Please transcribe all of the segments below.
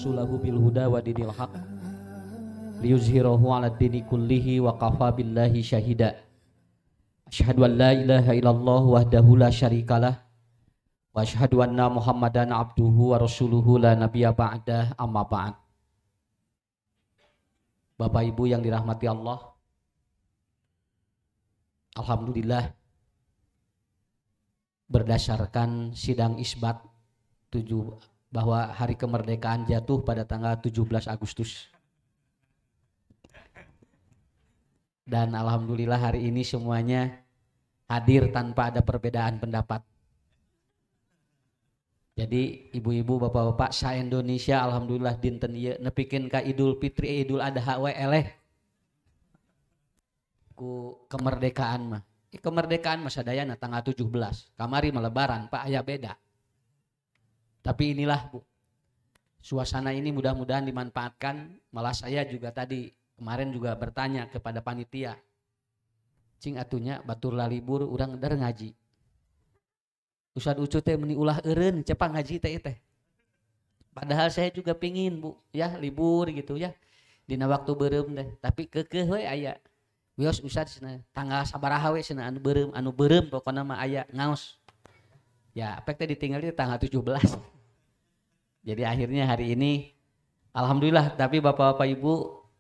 rasulahu bil huda wa dinil haq liyuzhirahu 'ala dini kullihi wa kafa billahi syahida. Asyhadu an la ilaha illallah wahdahu la syarikalah wa asyhadu anna Muhammadan abduhu wa rasuluhu la nabiyya ba'dah, amma ba'd. Bapak Ibu yang dirahmati Allah, alhamdulillah berdasarkan sidang isbat 7 bahwa hari kemerdekaan jatuh pada tanggal 17 Agustus. Dan alhamdulillah hari ini semuanya hadir tanpa ada perbedaan pendapat. Jadi ibu-ibu, bapak-bapak sa-Indonesia alhamdulillah dinten ieu nepikeun ka Idul Fitri, Idul Adha we eleh ku kemerdekaan mah. Kemerdekaan mah sadayana tanggal 17. Kamari mah lebaran, Pak, aya beda. Tapi inilah Bu, suasana ini mudah-mudahan dimanfaatkan. Malah saya juga tadi kemarin juga bertanya kepada panitia. Cing atunya batur lalibur urang der ngaji. Ustad Ucu teh meni ulah eureun cepat ngaji teh teh. Padahal saya juga pingin Bu ya libur gitu ya. Dina waktu beureum teh, tapi keukeuh we aya. Wios Ustad cenah tanggal sabaraha we cenah anu beureum pokona mah aya ngaos. Ya, apek teh ditinggal di tanggal 17. Jadi akhirnya hari ini alhamdulillah, tapi Bapak-bapak Ibu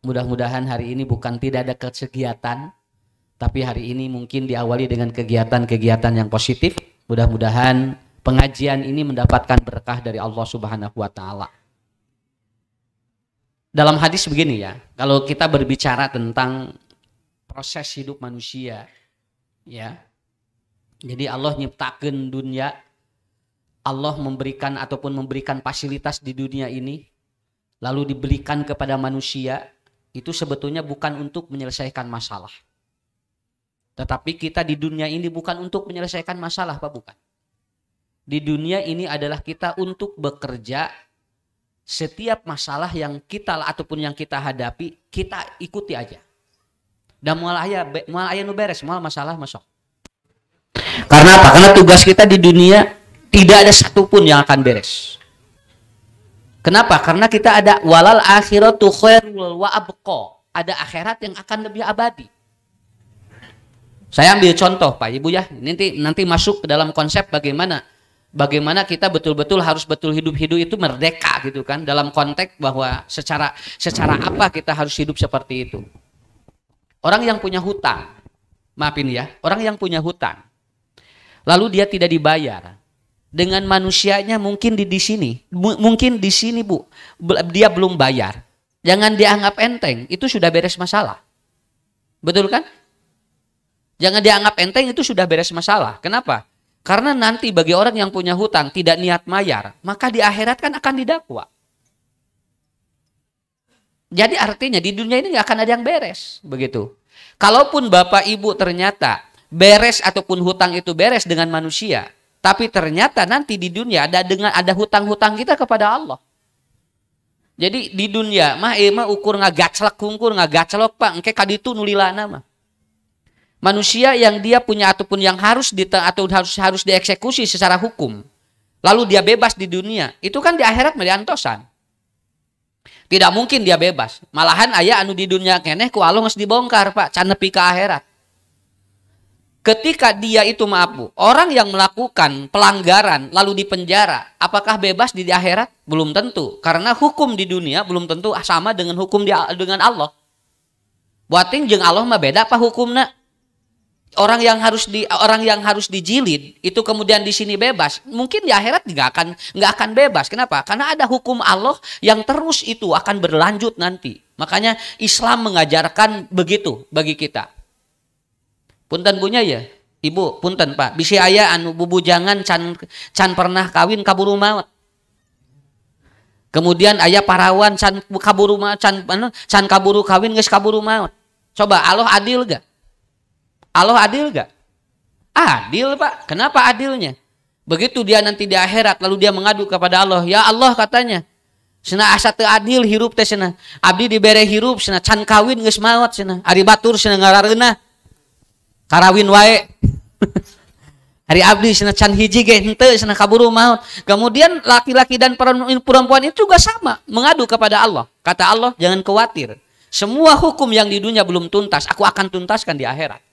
mudah-mudahan hari ini bukan tidak ada kegiatan, tapi hari ini mungkin diawali dengan kegiatan-kegiatan yang positif. Mudah-mudahan pengajian ini mendapatkan berkah dari Allah Subhanahu wa taala. Dalam hadis begini ya, kalau kita berbicara tentang proses hidup manusia ya. Jadi Allah nyiptakeun dunia, Allah memberikan ataupun memberikan fasilitas di dunia ini, lalu diberikan kepada manusia, itu sebetulnya bukan untuk menyelesaikan masalah. Tetapi kita di dunia ini bukan untuk menyelesaikan masalah, Pak, bukan. Di dunia ini adalah kita untuk bekerja. Setiap masalah yang kita ataupun yang kita hadapi, kita ikuti aja. Dan moal aya nu beres, moal masalah masuk. Karena apa? Karena tugas kita di dunia tidak ada satupun yang akan beres. Kenapa? Karena kita ada walal akhiratu khairul wa abqa. Ada akhirat yang akan lebih abadi. Saya ambil contoh Pak Ibu ya, nanti masuk ke dalam konsep bagaimana kita betul-betul harus betul hidup-hidup itu merdeka gitu kan, dalam konteks bahwa secara apa kita harus hidup seperti itu. Orang yang punya hutang, maafin ya, orang yang punya hutang, lalu dia tidak dibayar. Dengan manusianya mungkin di sini, mungkin di sini Bu, dia belum bayar. Jangan dianggap enteng, itu sudah beres masalah. Betul kan? Jangan dianggap enteng, itu sudah beres masalah. Kenapa? Karena nanti bagi orang yang punya hutang tidak niat mayar, maka di akhirat kan akan didakwa. Jadi artinya di dunia ini nggak akan ada yang beres, begitu. Kalaupun bapak ibu ternyata beres ataupun hutang itu beres dengan manusia, tapi ternyata nanti di dunia ada hutang-hutang kita kepada Allah. Jadi di dunia mah mah ukur ngagaclek kungkur ngagaclok Pak, engke kaditu nulilana mah. Manusia yang dia punya ataupun yang harus atau harus dieksekusi secara hukum, lalu dia bebas di dunia, itu kan di akhirat mah diantosan. Tidak mungkin dia bebas. Malahan aya anu di dunia keneh ku Allah geus dibongkar Pak, can nepi ka akhirat. Ketika dia itu maaf Bu, orang yang melakukan pelanggaran lalu dipenjara, apakah bebas di akhirat? Belum tentu. Karena hukum di dunia belum tentu sama dengan hukum dengan Allah. Buating jeung Allah mah beda apa hukumna? Orang yang harus dijilid itu kemudian di sini bebas, mungkin di akhirat nggak akan bebas. Kenapa? Karena ada hukum Allah yang terus itu akan berlanjut nanti. Makanya Islam mengajarkan begitu bagi kita. Punten punya ya, ibu, punten Pak. Bisi aya anu bubujangan can pernah kawin kaburu maut. Kemudian aya parawan can kaburu maut, can kaburu kawin geus kaburu maut. Coba Allah adil gak? Allah adil gak? Adil Pak. Kenapa adilnya? Begitu dia nanti di akhirat lalu dia mengadu kepada Allah, ya Allah katanya, Cenah asa teu adil hirup teh cenah. Abdi dibere hirup cenah can kawin geus maot cenah. Ari batur cenah ngarareunah. Karawin wae. Ari abdi cenah can hiji ge henteu cenah kaburu maut. Kemudian laki-laki dan perempuan itu juga sama, mengadu kepada Allah. Kata Allah, jangan khawatir. Semua hukum yang di dunia belum tuntas, aku akan tuntaskan di akhirat.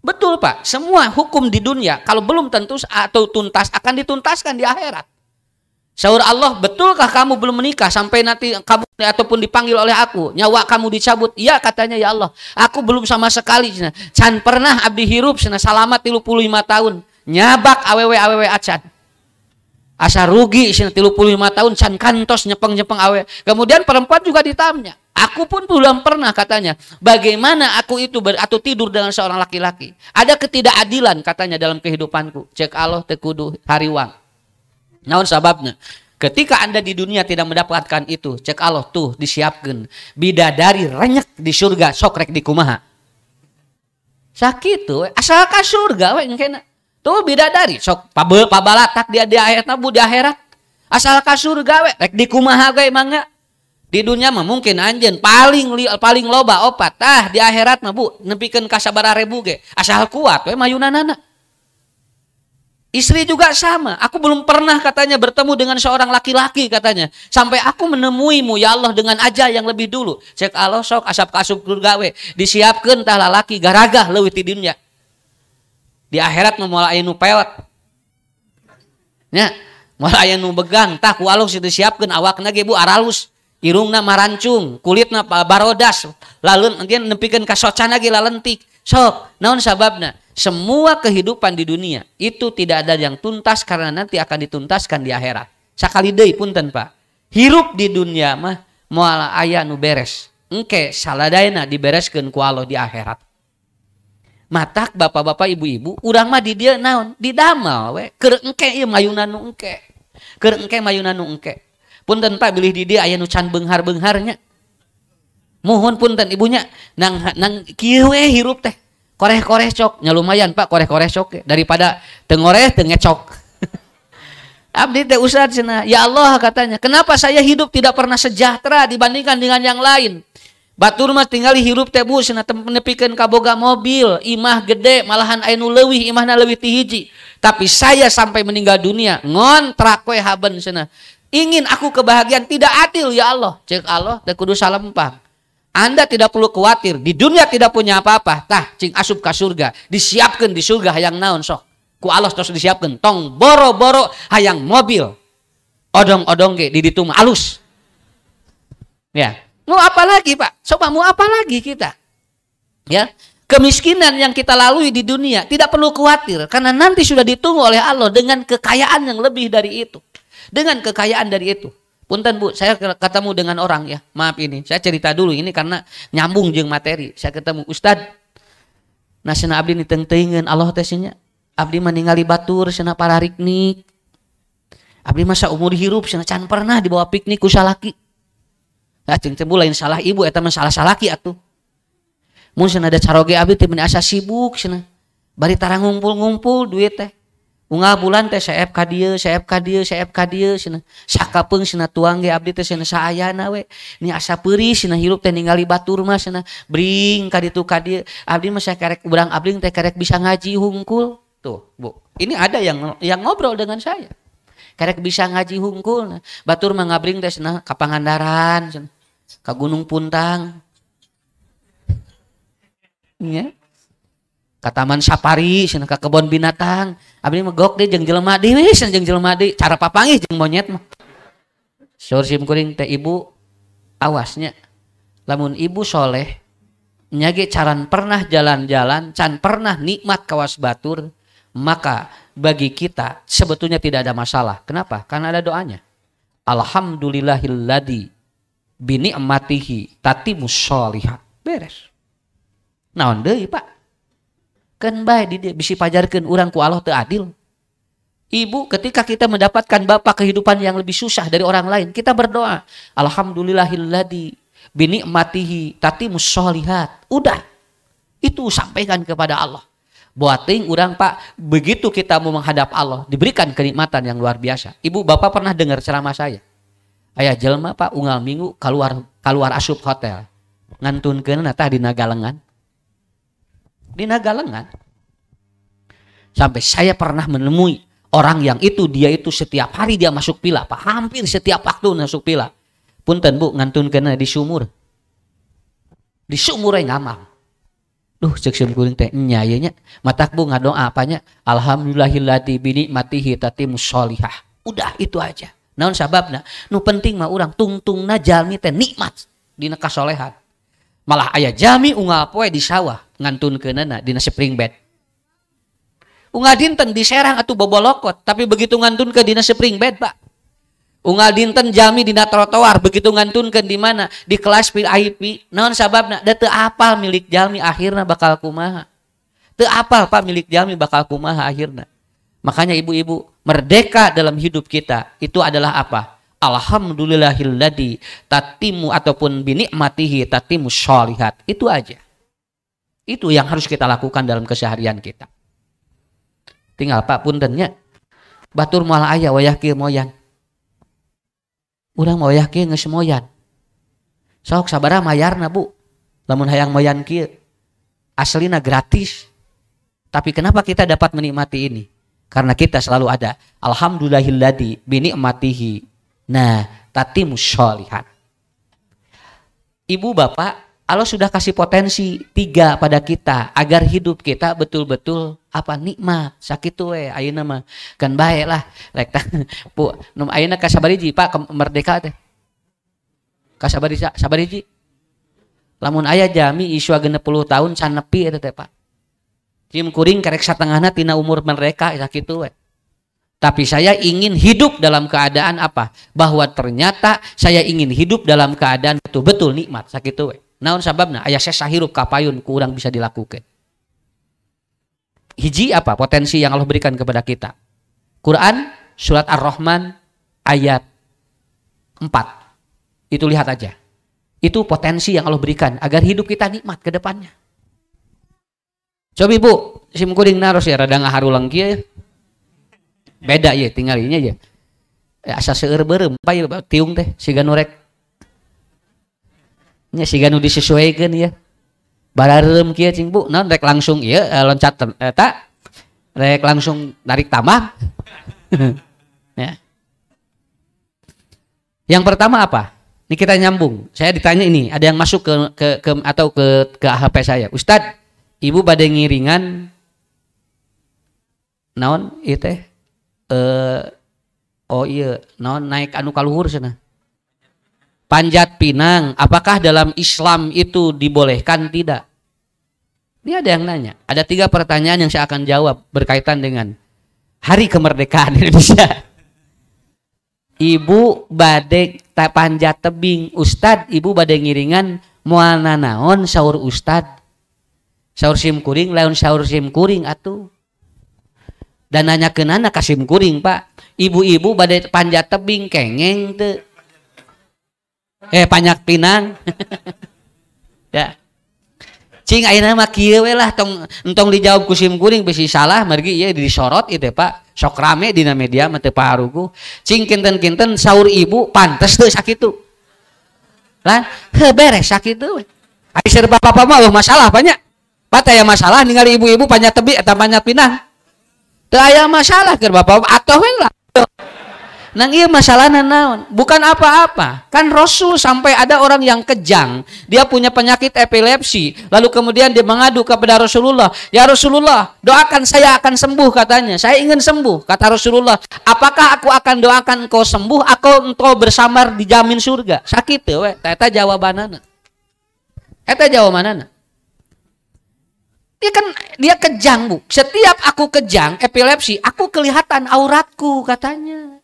Betul Pak, semua hukum di dunia kalau belum tentu atau tuntas akan dituntaskan di akhirat. Saur Allah, betulkah kamu belum menikah sampai nanti kamu ataupun dipanggil oleh aku, nyawa kamu dicabut? Iya katanya, ya Allah, aku belum sama sekali. Can pernah abdi hirup cenah salamat 35 tahun, nyabak awewe awewe acan. Asa rugi cenah 35 tahun can kantos nyepeng-nyepeng awewe. Kemudian perempuan juga ditanya. Aku pun belum pernah katanya. Bagaimana aku itu atau tidur dengan seorang laki-laki? Ada ketidakadilan katanya dalam kehidupanku. Cek Allah teu kudu hariwang. Naon sababnya? Ketika Anda di dunia tidak mendapatkan itu, cek Allah tuh disiapkan bidadari renyek di surga, sok rek di kumaha. Sakit tuh, asal ka surga we engkena. Tuh bidadari sok pabalatak dia di akhirat bu di akhirat. Asal ka surga we rek di kumaha ge mangga. Di dunia mah mungkin anjeun paling paling loba opat, tah di akhirat mah bu nepikeun ka sabaraha ribu ge asal kuat we mayunanana. Istri juga sama. Aku belum pernah katanya bertemu dengan seorang laki-laki katanya. Sampai aku menemuimu ya Allah dengan aja yang lebih dulu. Cek Allah sok asup ka asup surga we. Disiapkeun tah lalaki garagah leuwih ti dunia. Di akhirat mah moal aya nu peot. Nya, moal aya nu begang tah ku Allah disiapkeun awakna ge bu aralus. Irungna marancung, kulitna barodas, lalu nanti nepikeun ka socana ge lalentik. Sok, naon sababna? Semua kehidupan di dunia itu tidak ada yang tuntas karena nanti akan dituntaskan di akhirat. Sakali deui punten Pak. Hirup di dunia mah moal aya nu beres. Engke saladayana dibereskeun ku Allah di akhirat. Matak bapak-bapak ibu-ibu urang mah di dieu naon? Didamel we. Keur engke ieu mayunan nu engke. Keur engke mayunan nu engke. Punten Pak bilih di dieu aya nu can beunghar-beungharnya. Mohon punten ibunya nang nang kieu we hirup teh. Koreh-koreh cok, nya lumayan Pak koreh-koreh cok daripada teu ngoreh teu ngecok. Abdi teh ustad cenah, ya Allah katanya, kenapa saya hidup tidak pernah sejahtera dibandingkan dengan yang lain? Batur mah tinggal hirup teh bu cenah nepikeun ka boga mobil, imah gede, malahan aya nu leuwih imahna leuwih ti hiji. Tapi saya sampai meninggal dunia ngontrak we haben cenah. Ingin aku kebahagiaan tidak adil ya Allah. Cek Allah teh kudu salempang. Anda tidak perlu khawatir, di dunia tidak punya apa-apa. Tah, cing asup ka surga, disiapkan di surga hayang naon sok. Ku Allah terus disiapkan, tong boro-boro hayang mobil. Odong-odong ge di ditu mah alus. Ya, mau apa lagi, Pak? Coba mau apa lagi kita? Ya, kemiskinan yang kita lalui di dunia tidak perlu khawatir karena nanti sudah ditunggu oleh Allah dengan kekayaan yang lebih dari itu. Dengan kekayaan dari itu. Punten Bu, saya ketemu dengan orang ya. Maaf ini, saya cerita dulu ini karena nyambung jeung materi. Saya ketemu Ustad. Nah cenah abdi nitengteuingeun Allah teh nya. Abdi mah ningali batur cenah parariknik. Abdi masa umur hirup cenah can pernah dibawa piknik ku salaki. Nah cing teh lain salah ibu eta mah salah salaki atuh. Mun cenah da caroge abdi teh meuni asa sibuk cenah. Bari tara ngumpul-ngumpul duit teh. Unggal bulan teh seep ka dieu, seep ka dieu, seep ka dieu cenah. Sakapeung cenah tuang ge abdi teh cenah saayana we. Ni asa peurih cenah hirup teh ningali batur mah cenah. Bring ka ditu ka dieu. Abdi mah sakerek urang abdi teh kerek bisa ngaji hungkul. Tuh, Bu. Ini ada yang ngobrol dengan saya. Kerek bisa ngaji hungkul. Batur mah ngabring teh cenah ka Pangandaran cenah. Ka Gunung Puntang. Nya. Ka Taman Safari cenah ka kebon binatang. Abdi mah gok deui jeung jelema deui we cenah jeung jelema deui. Cara papanggih jeung monyet mah. Saur sim kuring teh ibu awasnya. Lamun ibu soleh nya ge caran pernah jalan-jalan, can pernah nikmat kawas batur, maka bagi kita sebetulnya tidak ada masalah. Kenapa? Karena ada doanya. Alhamdulillahilladzi bi ni'matihi tatimmus sholihat. Beres. Naon deui, Pak? Keun bae di dieu bisi pajarkeun urang ku Allah teu adil. Ibu, ketika kita mendapatkan bapak kehidupan yang lebih susah dari orang lain, kita berdoa, alhamdulillahilladzi bi ni'matihi tatimmus sholihat. Udah. Itu sampaikan kepada Allah. Buating urang Pak, begitu kita mau menghadap Allah, diberikan kenikmatan yang luar biasa. Ibu, bapak pernah dengar ceramah saya? Aya jelema Pak unggal minggu keluar keluar asup hotel. Ngantunkeun tah dina galengan. Dina galengan. Sampai saya pernah menemui orang yang itu dia itu setiap hari dia masuk vila, Pak. Hampir setiap waktu masuk vila. Punten, Bu, ngantunkeun di sumur. Di sumur we ngamal. Duh, cek sim kuring teh nya ieu nya. Matak, Bu, ngadoa apanya? Alhamdulillahilladzi bi nikmatihi tatimmus sholihah. Udah, itu aja. Naon sababna? Nu penting mah urang tungtungna jalmi teh nikmat dina kasolehan. Malah aya jalmi unggal poe di sawah ngantunkeunana dina spring bed. Unggal dinten di Serang atau bobolokot, tapi begitu ngantunkeun dina spring bed, Pak. Unggal dinten jalmi dina trotoar, begitu ngantunkeun di mana? Di kelas VIP. Naon sababna? Da teu apal milik jalmi akhirna bakal kumaha. Teu apal, Pak, milik jalmi bakal kumaha akhirna. Makanya ibu-ibu, merdeka dalam hidup kita itu adalah apa? Alhamdulillahilladzi tatimu ataupun binikmatihi tatimu sholihat. Itu aja. Itu yang harus kita lakukan dalam keseharian kita. Tinggal, Pak, puntennya. Batur moal aya wayah kieu moyan. Urang mah wayah kieu geus moyan. Sok sabaraha mayarna, Bu? Lamun hayang moyan kieu. Aslina gratis. Tapi kenapa kita dapat menikmati ini? Karena kita selalu ada alhamdulillahilladzi binikmatihi. Nah, tatimus sholihat. Ibu bapak, Allah sudah kasih potensi tiga pada kita agar hidup kita betul-betul apa, nikmat. Sakitu we ayeuna mah, kan bae lah rek. Bu, nu ayeuna ka sabariji, Pak, merdeka teh? Ka sabariji, sabariji? Lamun aya jalmi isua 60 tahun can nepi eta teh, Pak. Sim kuring karek satengahna tina umur mereka, sakitu we. Tapi saya ingin hidup dalam keadaan apa? Bahwa ternyata saya ingin hidup dalam keadaan betul-betul nikmat, sakitu we. Naon sababna? Aya sesa hirup kapayun kurang bisa dilakukan. Hiji, apa potensi yang Allah berikan kepada kita? Quran surat Ar-Rahman ayat 4. Itu lihat aja. Itu potensi yang Allah berikan agar hidup kita nikmat ke depannya. Coba Ibu, sim kuring naros ya, rada ngaharulang kieu. Beda ya tinggalinya ya. Asa seueur beureum, Pak, ya, tiung teh siga nu rek nya, siga nu disesuaikeun ya. Barareum kieu, cing, Bu, naon rek langsung ieu loncat eta rek langsung tarik tambang. Ya. Yang pertama apa? Ini kita nyambung. Saya ditanya ini, ada yang masuk ke atau ke HP saya. "Ustadz, Ibu bade ngiringan naon ieu teh?" Oh iya, naon, naik anu kaluhur sana. Panjat pinang, apakah dalam Islam itu dibolehkan tidak? Ini ada yang nanya. Ada tiga pertanyaan yang saya akan jawab berkaitan dengan Hari Kemerdekaan Indonesia. Ibu bade panjat tebing, "Ustad, Ibu bade ngiringan moal nanaon saur Ustad?" Saur sim kuring, laun saur sim kuring atuh. Dan nanya ke nana ka sim kuring, Pak. "Ibu-ibu bade panjat tebing kengeng teu?" Panjat pinang. Ya. Cing, ayeuna mah kieu we lah, tong entong dijawab ku sim kuring, bisi salah, margi ieu disorot ieu teh, Pak. Sok rame dina media mah, teu paruguh. Cing, kinten-kinten saur Ibu pantes teu sakitu? Lah, heuh, beres sakitu we. Ari seur bapak mah euweuh masalah banyak. Pak, aya masalah ningali ibu-ibu panjat tebi eta panjat pinang? Teu aya masalah keur bapak atoh we lah. Nang iya masalahnya naon? Bukan apa-apa. Kan Rasul sampai ada orang yang kejang, dia punya penyakit epilepsi, lalu kemudian dia mengadu kepada Rasulullah, "Ya Rasulullah, doakan saya akan sembuh," katanya. "Saya ingin sembuh." Kata Rasulullah, "Apakah aku akan doakan engkau sembuh atau engkau bersabar dijamin surga?" Sakit we, eta jawabanana. Eta jawabanana. Dia kan dia kejang, Bu. "Setiap aku kejang epilepsi, aku kelihatan auratku," katanya.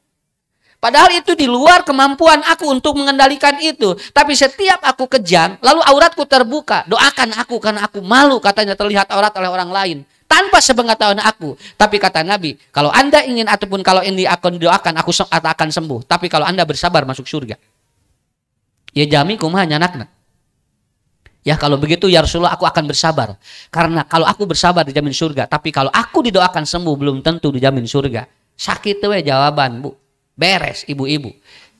"Padahal itu di luar kemampuan aku untuk mengendalikan itu. Tapi setiap aku kejang, lalu auratku terbuka. Doakan aku karena aku malu," katanya, "terlihat aurat oleh orang lain tanpa sepengetahuan aku." Tapi kata Nabi, "Kalau Anda ingin ataupun kalau ini akan doakan, aku akan sembuh. Tapi kalau Anda bersabar, masuk surga." Ya jalmi kumaha nyanakna? "Ya, kalau begitu ya Rasulullah, aku akan bersabar. Karena kalau aku bersabar dijamin surga. Tapi kalau aku didoakan sembuh, belum tentu dijamin surga." Sakit we jawaban, Bu. Beres, ibu-ibu.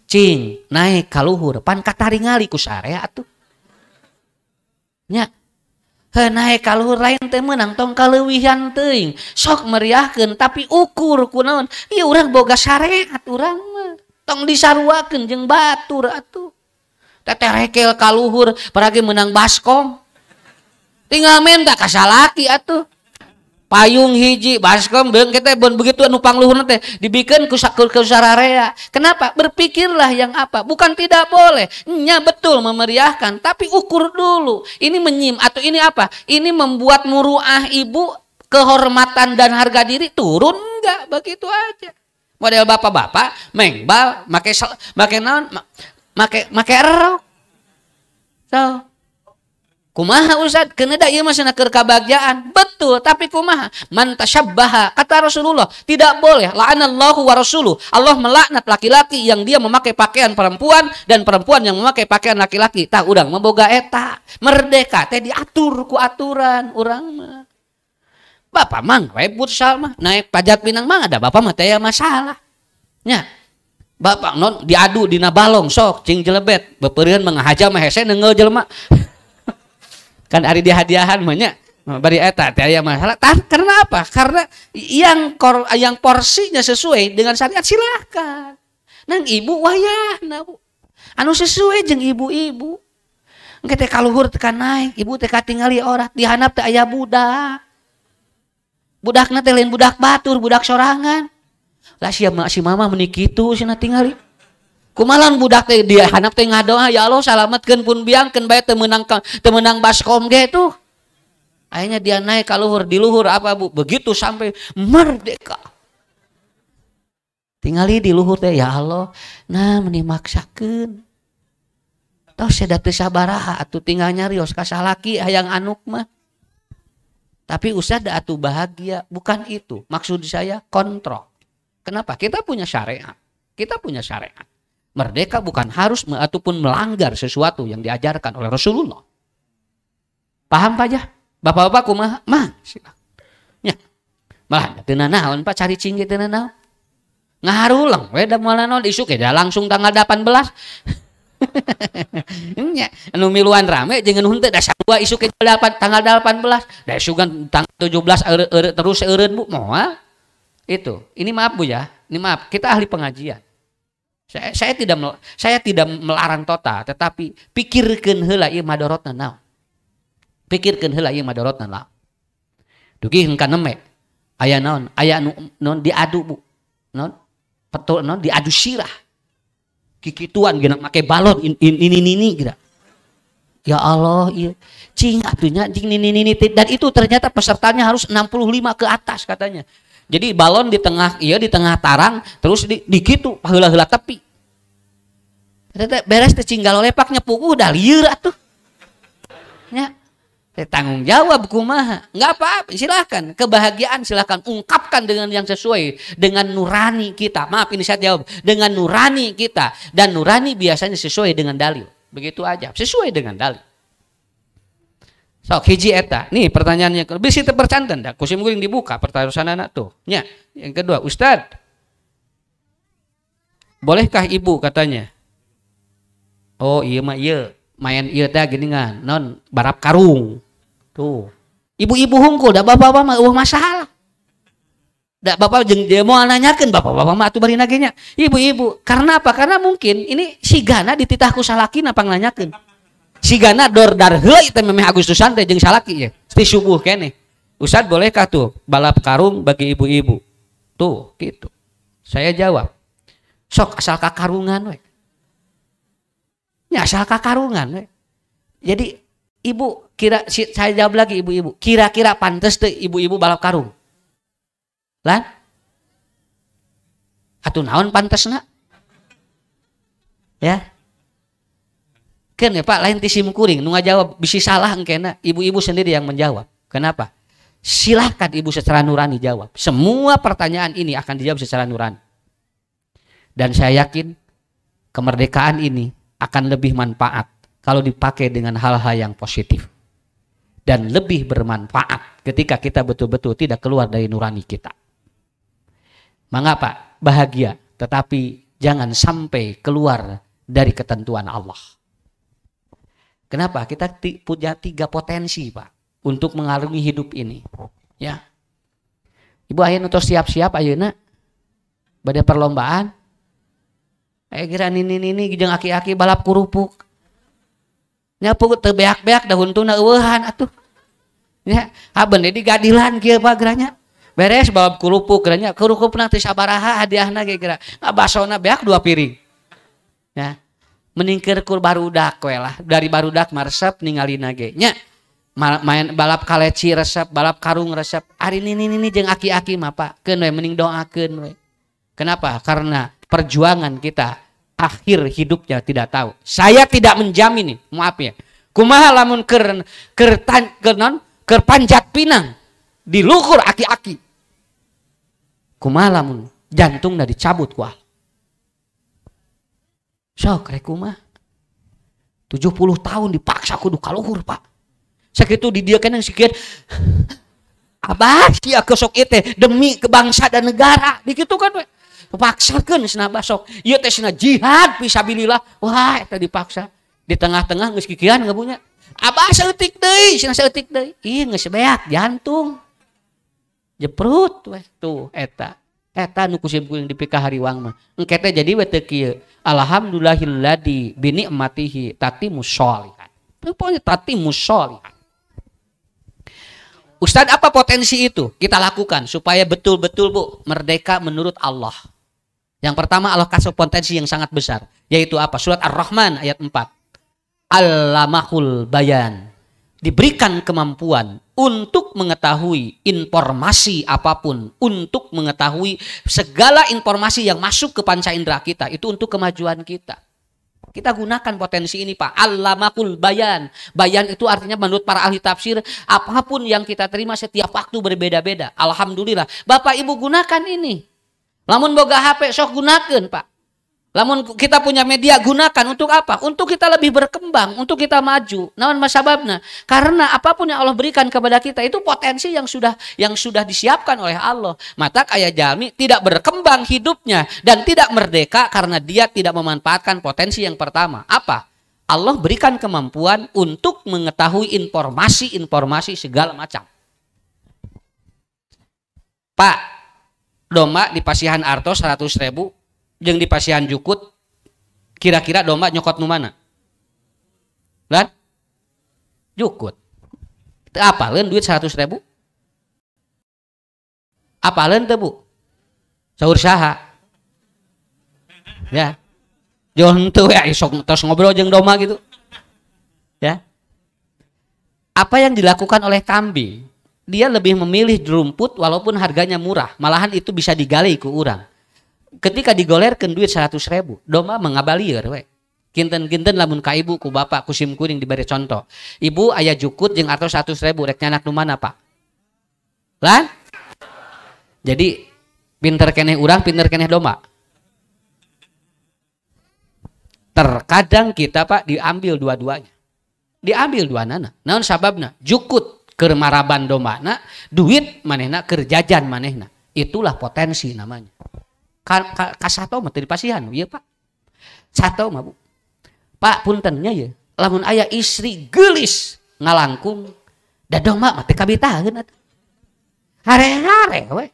Cing, naik kaluhur pan kataringali ku sarea atuh. Nya. Heuh naek ka luhur lain teu meunang tong kaleuwihan teuing. Sok meriahkeun tapi ukur kunaon. Ieu urang boga syariat urang mah. Tong disaruakeun jeung batur atuh. Teteh rekel ka luhur paragi meunang baskom. Tinggal menta ka salaki atuh. Payung hiji baskom beung kita bon begitu anu pangluhurna teh dibikeun ku sararea. Kenapa? Berpikirlah yang apa? Bukan tidak boleh. Nya betul memeriahkan, tapi ukur dulu. Ini menyim atau ini apa? Ini membuat muruah ibu, kehormatan dan harga diri turun enggak? Begitu aja. Model bapak-bapak mengbal make make naon? Make make rok. So, kumaha Ustaz? Keuna da ieu mah cenah keur kabagjaan. Betul, tapi kumaha? Man tasyabbaha, kata Rasulullah, tidak boleh. La'anallahu wa rasuluh. Allah melaknat laki-laki yang dia memakai pakaian perempuan dan perempuan yang memakai pakaian laki-laki. Tah urang mah boga eta. Merdeka teh diatur ku aturan urang mah. Bapak mah we futsal mah naik pajat pinang mah ada bapak mah teh masalah. Nya. Bapak non diadu dina balong sok cing jelebet bepeurieun mah ngahaja mah hese neunggeul jelema. Kan ari dihadiahan mah nya bari eta teh aya masalah. Tah, karena apa? Karena yang porsinya sesuai dengan syariat silahkan. Nang ibu wayahna Bu. Anu sesuai jeung ibu-ibu. Engke teh kaluhur teh naik, ibu teh katingali orat di handap teh aya budak. Budakna teh lain budak batur, budak sorangan. Lah sia si mama meuni kitu cenah tingali. Kumalan budak teh di handap teh ngadoa, ya Allah salametkeun pun biang keun bae teu meunang baskom ge tuh. Akhirnya dia naik ka luhur, di luhur apa Bu? Begitu sampai merdeka. Tingali di luhur teh ya Allah, nah meni maksakeun. Tos da teu sabaraha atuh tinggal nyarios ka salaki hayang anuk mah. Tapi Ustaz da atuh bahagia, bukan itu. Maksud saya kontrol. Kenapa? Kita punya syariat. Kita punya syariat. Merdeka bukan harus ataupun melanggar sesuatu yang diajarkan oleh Rasulullah. Paham Pak ya? Bapak-bapak kumaha? Mah, silakan. Ya. Malah teu nanaon Pak cari cinggi teu nanaon. Ngaharulang we da moal naon isuk ge langsung tanggal 18. Nya, anu miluan rame jeung anu henteu da sarua isuk ge tanggal 18. Da isukan tanggal 17 eureun terus eureun Bu moal. Itu. Ini maaf Bu ya. Ini maaf, kita ahli pengajian. Saya tidak melarang total, tetapi pikirkeun heula ieu madorotna naon. Pikirkeun heula ieu madorotna naon. Dugi ka neme aya naon? Aya nu naon diadu Bu. Naon? Petul naon diadu sirah. Kikituan geuna make balon ini nini geura. Ya Allah, ieu cing atuh nya cing nini nini dan itu ternyata pesertanya harus 65 ke atas katanya. Jadi balon di tengah, iya di tengah tarang, terus di gitu heula-heula tepi. Beres teh cinggal lepaknya puguh dah lieur atuh. Nya. Teh tanggung jawab kumaha? Enggak apa-apa, silahkan. Kebahagiaan silahkan ungkapkan dengan yang sesuai dengan nurani kita. Maaf ini saya jawab, dengan nurani kita dan nurani biasanya sesuai dengan dalil. Begitu aja, sesuai dengan dalil. Sok hiji eta. Nih pertanyaannya, bisi teu percanten da kusim kuring dibuka pertanyaan anak tuh. Nya, yang kedua, Ustad, bolehkah ibu katanya? Oh iya mah iya, main iya teh gini ngan, non barap karung. Tuh. Ibu-ibu hungkul da bapak-bapak mah eueuh masalah. Da bapak jeung dia moal nanyakeun bapak-bapak mah atuh bari nage nya. Ibu-ibu, karena apa? Karena mungkin ini sigana dititah ku salakina pangnanyakeun. Sigana dordar heula teh memeh Agustusan teh jeung salaki ye. Ti subuh keneh. Ustad bolehkah tuh balap karung bagi ibu-ibu? Tuh gitu. Saya jawab, sok asal kakarungan we. Ya asal kakarungan we. Jadi ibu kira saya jawab lagi ibu-ibu, kira-kira pantes teh ibu-ibu balap karung? Lan? Atuh naon pantesna? Ya. Kan ya Pak, lain ti sim kuring nu ngajawab bisi salah engkena, ibu-ibu sendiri yang menjawab. Kenapa? Silahkan ibu secara nurani jawab. Semua pertanyaan ini akan dijawab secara nurani. Dan saya yakin kemerdekaan ini akan lebih manfaat kalau dipakai dengan hal-hal yang positif. Dan lebih bermanfaat ketika kita betul-betul tidak keluar dari nurani kita. Mengapa? Bahagia, tetapi jangan sampai keluar dari ketentuan Allah. Kenapa? Kita punya tiga potensi, Pak. Untuk mengarungi hidup ini. Ya. Ibu ayeuna tos siap-siap ayeuna bade perlombaan. Kira nini-nini jeung aki-aki balap kerupuk. Nya teu beak-beak da huntuna eueuhan atuh. Nya, haben digadilan kieu Pak geranya. Beres balap kerupuk geranya, kerupukna teh sabaraha hadiahna ge geura. Basona beak 2 piring. Ya. Mending keur barudak we lah, dari barudak mah resep ningalina ge. Nya, main balap kaleci resep, balap karung resep. Ari nini-nini jeung aki-aki mah Pak, keun we mending doakeun we. Kenapa? Karena perjuangan kita akhir hidupnya tidak tahu. Saya tidak menjamin nih, maaf ya. Kumaha lamun keur keur tan, keur non, keur panjat pinang di luhur aki-aki. Kumaha lamun jantungna dicabut ku Allah. Sok rek kumaha? 70 tahun dipaksa kudu kaluhur, Pak. Sakitu di dieu keneh sikieu. Abah sia kesok ieu teh demi kebangsa dan negara. Dikitu kan we. Paksakeun cenah basok. Ieu teh cenah jihad fisabilillah. Wah, eta dipaksa. Di tengah-tengah geus kikian ngabunya. Abah saeutik deui, cenah saeutik deui. Ih geus beak jantung. Jeprut weh tuh eta. Eta nu ku sim kuring dipikahariwang mah. Engke teh jadi we teu kieu. Alhamdulillahilladzi bi nikmatihi tatimmus sholihat. Pokoknya tatimmus sholihat. Ustadz, apa potensi itu? Kita lakukan supaya betul-betul Bu merdeka menurut Allah. Yang pertama Allah kasih potensi yang sangat besar, yaitu apa? Surat Ar-Rahman ayat 4. Allamahul bayan. Diberikan kemampuan untuk mengetahui informasi apapun, untuk mengetahui segala informasi yang masuk ke panca indera kita, itu untuk kemajuan kita. Kita gunakan potensi ini Pak. Allamahul bayan. Bayan itu artinya menurut para ahli tafsir, apapun yang kita terima setiap waktu berbeda-beda. Alhamdulillah. Bapak Ibu gunakan ini. Lamun boga HP sok gunakan Pak. Lamun kita punya media gunakan untuk apa? Untuk kita lebih berkembang, untuk kita maju. Naon masababna? Karena apapun yang Allah berikan kepada kita itu potensi yang sudah disiapkan oleh Allah. Mata kaya jalmi tidak berkembang hidupnya dan tidak merdeka karena dia tidak memanfaatkan potensi yang pertama. Apa? Allah berikan kemampuan untuk mengetahui informasi-informasi segala macam. Pak, domba di pasihan artos 100.000. Jeung di pasihan jukut kira-kira domba nyokot nu mana? Lan? Jukut. Teu apaleun duit 100.000? Apaleun teu Bu? Saur saha? Ya. Jauh henteu we sok tos ngobrol jeung domba gitu. Ya. Apa yang dilakukan oleh kambing? Dia lebih memilih rumput walaupun harganya murah, malahan itu bisa digali ku urang. Ketika digolerkeun duit 100.000, domba mengabalieur we. Kinten-kinten lamun ka ibu ku bapak ku sim kuring diberi contoh. Ibu aya jukut jeung artos 100.000 rek nyanak nu mana Pak? Lah? Jadi pinter keneh urang, pinter keneh domba. Terkadang kita Pak diambil dua-duanya. Diambil dua nana. Naon sababna? Jukut keur maraban dombana, duit manehna keur jajan manehna. Itulah potensi namanya. Kasato mah teu dipasihan ieu Pak. Sato mah Bu. Pak puntennya ya, lamun aya istri geulis ngalangkung da domba mah teu kabitaheun atuh. Hare-hare we.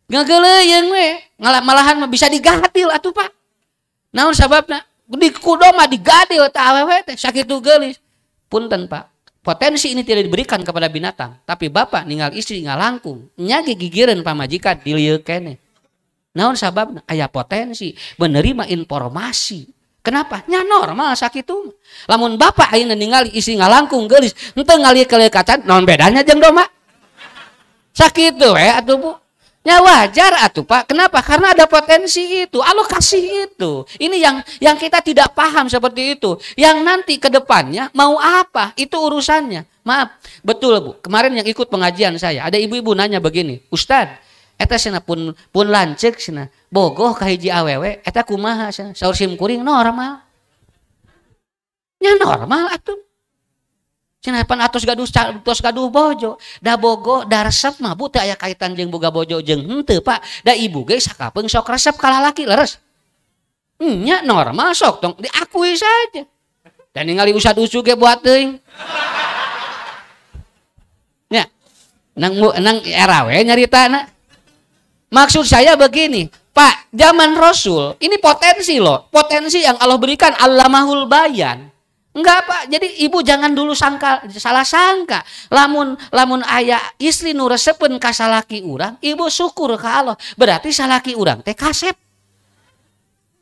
Ngageuleuyeng we, malahan mah bisa digadil atuh Pak. Naon sababna? Di ku domba digadil tah awewe teh sakitu geulis. Punten Pak. Potensi ini tidak diberikan kepada binatang, tapi bapak ninggal istri ngalangkung, nya ge gigireun pamajikan dilieu keneh. Naon sababna? Aya potensi menerima informasi. Kenapa? Nya normal sakitu. Lamun bapak ayeuna ningali istri ngalangkung geulis, henteu ngali-kali kacan, naon bedanya jeung domba? Sakitu we atuh Bu. Nya wajar atuh Pak. Kenapa? Karena ada potensi itu. Allah kasih itu. Ini yang kita tidak paham seperti itu. Yang nanti ke depannya mau apa? Itu urusannya. Maaf, betul Bu. Kemarin yang ikut pengajian saya, ada ibu-ibu nanya begini, "Ustad, eta cenah pun lanceuk cenah bogoh ka hiji awewe eta kumaha cenah?" Saur sim kuring normal. Nya normal atuh. Cenah pan atos gaduh tos gaduh bojo, da bogoh da resep mah Bu teu aya kaitan jeung boga bojo jeung henteu Pak. Da ibu ge sakapeung sok resep ka lalaki leres. Nya normal sok tong diakui saja. Dan ningali usad usu ge buat teuing. Nang era we nyaritana. Maksud saya begini, Pak, zaman Rasul ini potensi loh, potensi yang Allah berikan, allamahul bayan. Enggak, Pak, jadi ibu jangan dulu sangka, salah sangka. Lamun lamun aya istri nu resepeun ka salaki urang, ibu syukur ka Allah. Berarti salaki urang teh kasep.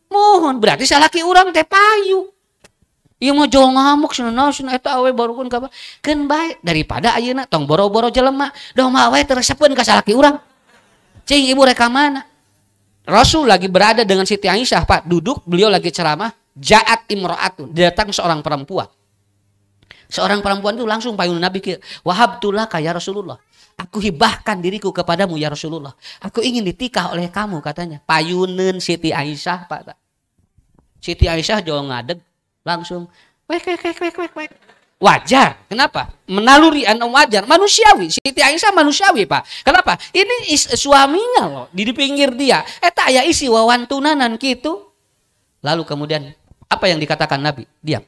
Mohon, berarti salaki urang teh payu. Ieu mah jol ngamuk cenah naon cenah eta awe barukeun ka keun bae daripada ayeuna tong boro-boro jelema, domba wae teu resepeun ka salaki urang. Cing ibu rek ka mana? Rasul lagi berada dengan Siti Aisyah, Pak, duduk, beliau lagi ceramah, ja'at imra'atun, datang seorang perempuan. Seorang perempuan itu langsung payun Nabi kieu, wahabtulaka ya Rasulullah. Aku hibahkan diriku kepadamu ya Rasulullah. Aku ingin ditikah oleh kamu katanya. Payuneun Siti Aisyah, Pak. Siti Aisyah jauh ngadeg langsung wek wek wek wek wek wek. Wajar. Kenapa? Menaluri anu wajar, manusiawi. Siti Aisyah manusiawi, Pak. Kenapa? Ini suaminya loh di pinggir dia. Eta aya isi wawantunanan gitu. Lalu kemudian apa yang dikatakan Nabi? Diam.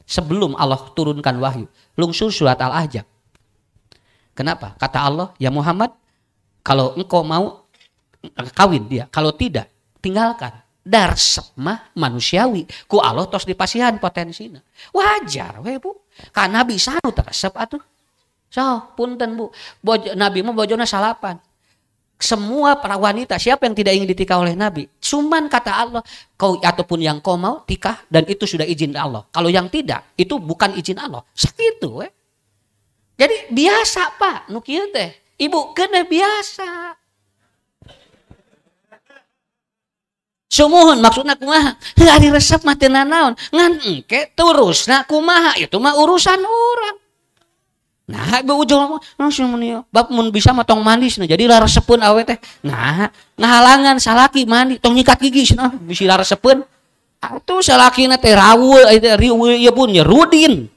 Sebelum Allah turunkan wahyu, lungsur surat Al-Ahzab. Kenapa? Kata Allah, ya Muhammad, kalau engkau mau kawin dia, kalau tidak tinggalkan. Darsep mah manusiawi, ku Allah tos dipasihan potensina. Wajar we Bu. Ka Nabi sanu teresep atuh. So, punten Bu. Bojo, Nabi mah bojona salapan. Semua para wanita, siapa yang tidak ingin ditikah oleh Nabi? Cuman kata Allah, kau ataupun yang kau mau tikah dan itu sudah izin Allah. Kalau yang tidak, itu bukan izin Allah. Segitu we. Jadi biasa Pak, nu kieu teh. Ibu kena biasa. Sumuhun maksudna kumaha? Heuh ari resep mah teu nanaon. Ngan engke terusna kumaha itu mah urusan urang. Nah, ibu ujung langsung mun bab mun bisa mah tong mandi cenah jadi laresepeun awe teh. Nah, ngahalangan salaki mandi tong nyikat gigi cenah bisi laresepeun. Atuh salakina teh rawul riweuh ieu pun nya rudin.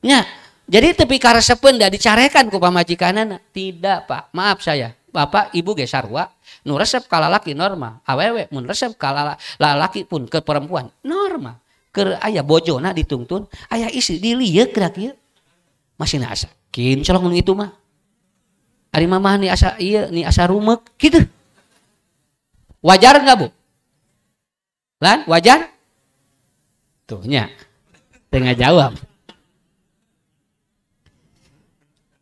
Nya. Jadi tepi karesepeun da dicarekan ku pamajikanana. Tidak, Pak. Maaf saya. Bapak ibu ge sarua nu resep ka lalaki normal, awewe mun resep ka lalaki pun ke perempuan normal. Keur aya bojona ditungtun, aya istri dilieuk da kieu. Masih asa kinclong nu itu mah. Ari mamah nih asa ieu nih asa rumek gitu. Wajar enggak, Bu? Lan, wajar? Tuh nya. Teu jawab.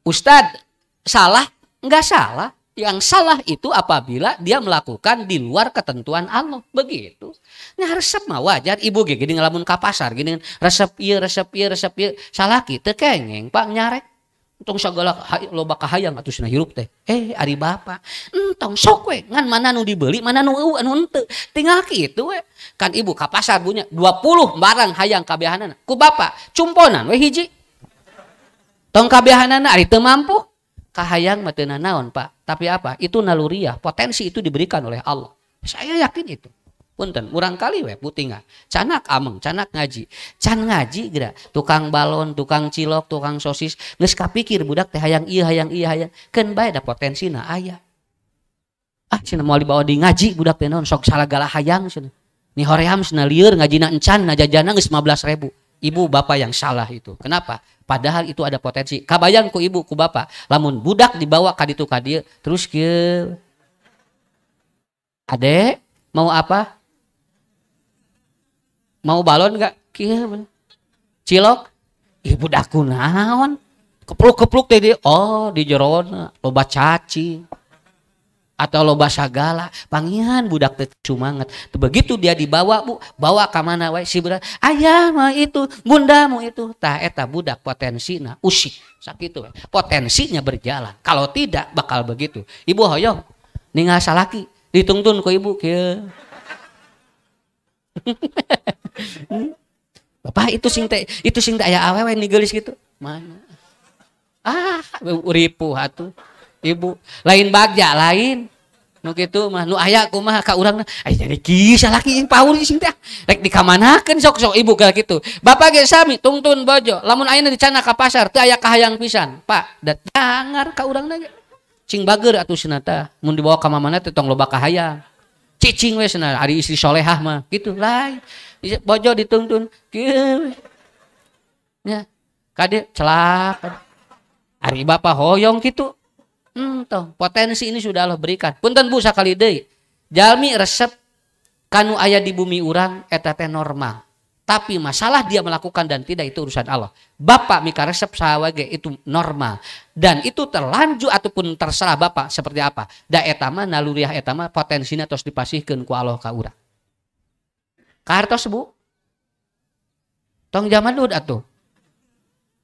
Ustad, salah? Enggak salah. Yang salah itu apabila dia melakukan di luar ketentuan Allah. Begitu. Nah resep mah wajar. Ibu ge gini ngelamun ka pasar gini resep ieu resep ieu resep ieu. Salaki teu kengeng Pak nyarek. Entong sagala loba kahayang atuh cenah hirup teh. Ari bapa. Entong sok we ngan mana nu dibeli mana nu eueuh anu henteu. Tinggal kitu we. Kan ibu ka pasar bunya 20 barang hayang kabehanana. Ku bapa cumponan we hiji. Tong kabehanana ari teu mampu. Kahayang mah teu nanaon Pak. Tapi apa? Itu naluriah, potensi itu diberikan oleh Allah. Saya yakin itu. Punten, murang kali we putinga. Canak ameng, canak ngaji. Can ngaji geura, tukang balon, tukang cilok, tukang sosis, geus kapikir budak teh hayang ieu, hayang ieu, hayang. Keun bae da potensina aya. Ah cenah moal dibawa di ngaji budak teh naon sok salagala hayang cenah. Ni hoream cenah lieur ngajina encan ngajajana geus 15.000. Ibu bapak yang salah itu. Kenapa? Padahal itu ada potensi. Kabayang ku ibu ku bapak. Lamun budak dibawa ka ditu ka dieu terus kieu. Adek, mau apa? Mau balon enggak? Kieu. Cilok? Ih budak kunaon? Kepluk-kepluk teh di oh di jerona loba cacing. Atau loba sagala, pangihan budak teh sumanget. Begitu dia dibawa Bu, bawa ka mana wae si budak, ayah mau itu, bunda mau itu. Tah eta budak potensina usik sakitu we. Potensinya berjalan. Kalau tidak bakal begitu. Ibu hoyong ningal salaki ditungtun ku ibu kieu. Bapak itu sing teh aya awewe ni geulis kitu. Mana? Ah, ripuh atuh. Ibu lain bagja lain nu kitu mah nu aya kumaha ka urangna ai jadi kieu salaki paur sing teh rek dikamanakeun sok-sok ibu ka kitu. Bapak ge sami tungtun bojo lamun ayeuna dicana ka pasar teu aya kahayang pisan Pak da dangar ka urangna ge cing bager atuh cenah tah mun dibawa ka mamana teh tong loba kahayang cicing we cenah ari istri solehah mah kitu lain bojo ditungtun kieu nya kade celak ari bapak hoyong kitu. Entong, potensi ini sudah Allah berikan. Punten Bu sakali deui. Jalmi resep kanu aya di bumi urang eta teh normal. Tapi masalah dia melakukan dan tidak itu urusan Allah. Bapak mika resep saha ge itu normal. Dan itu terlanjur ataupun terserah bapak seperti apa. Da eta mah naluriah eta mah potensina tos dipasihkeun ku Allah ka urang. Kahartos Bu? Tong jaman dud atuh.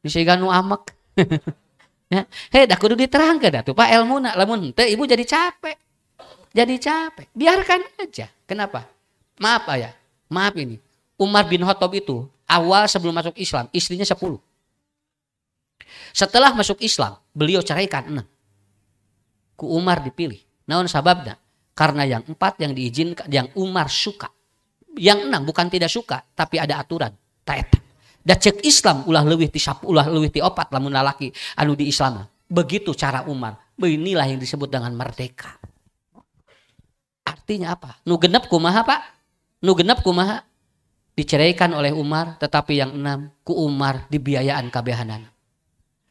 Bisi nu amek. Ya, hei dah kudu diterangkeun atuh Pak elmuna, lamun henteu ibu jadi capek. Jadi capek. Biarkan aja. Kenapa? Maaf ayah, maaf ini. Umar bin Khattab itu awal sebelum masuk Islam istrinya 10. Setelah masuk Islam, beliau ceraikan 6. Ku Umar dipilih. Naon sababna? Karena yang 4 yang diizinkan, yang Umar suka. Yang 6 bukan tidak suka, tapi ada aturan. Ta eta. Da cek Islam ulah leuwih ti 10, ulah leuwih ti 4 lamun lalaki anu di Islam. Begitu cara Umar. Inilah yang disebut dengan merdeka. Artinya apa? Nu genep kumaha, Pak? Nu genep kumaha? Diceraikan oleh Umar, tetapi yang 6 ku Umar dibiayaan kabehanana.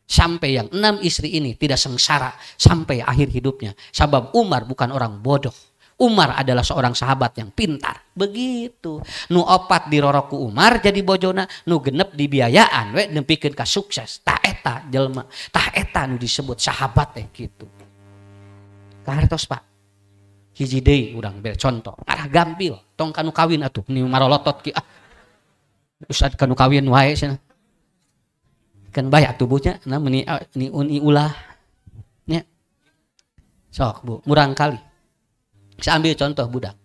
Sampai yang 6 istri ini tidak sengsara sampai akhir hidupnya. Sabab Umar bukan orang bodoh. Umar adalah seorang sahabat yang pintar. Begitu. Nu 4 dirorok ku Umar jadi bojona, nu genep dibiayaan we nepikeun ka sukses. Tah eta jelema, tah eta nu disebut sahabat teh kitu. Kahartos Pak. Hiji deui urang bere contoh. Arah gampil, tong kanu kawin atuh ni marolotot ki ah. Ustad kanu kawin wae cenah. Kan bae tubuhnya nah meni ni uni ulah nya. Sok Bu, murang kali. Saya ambil contoh budak.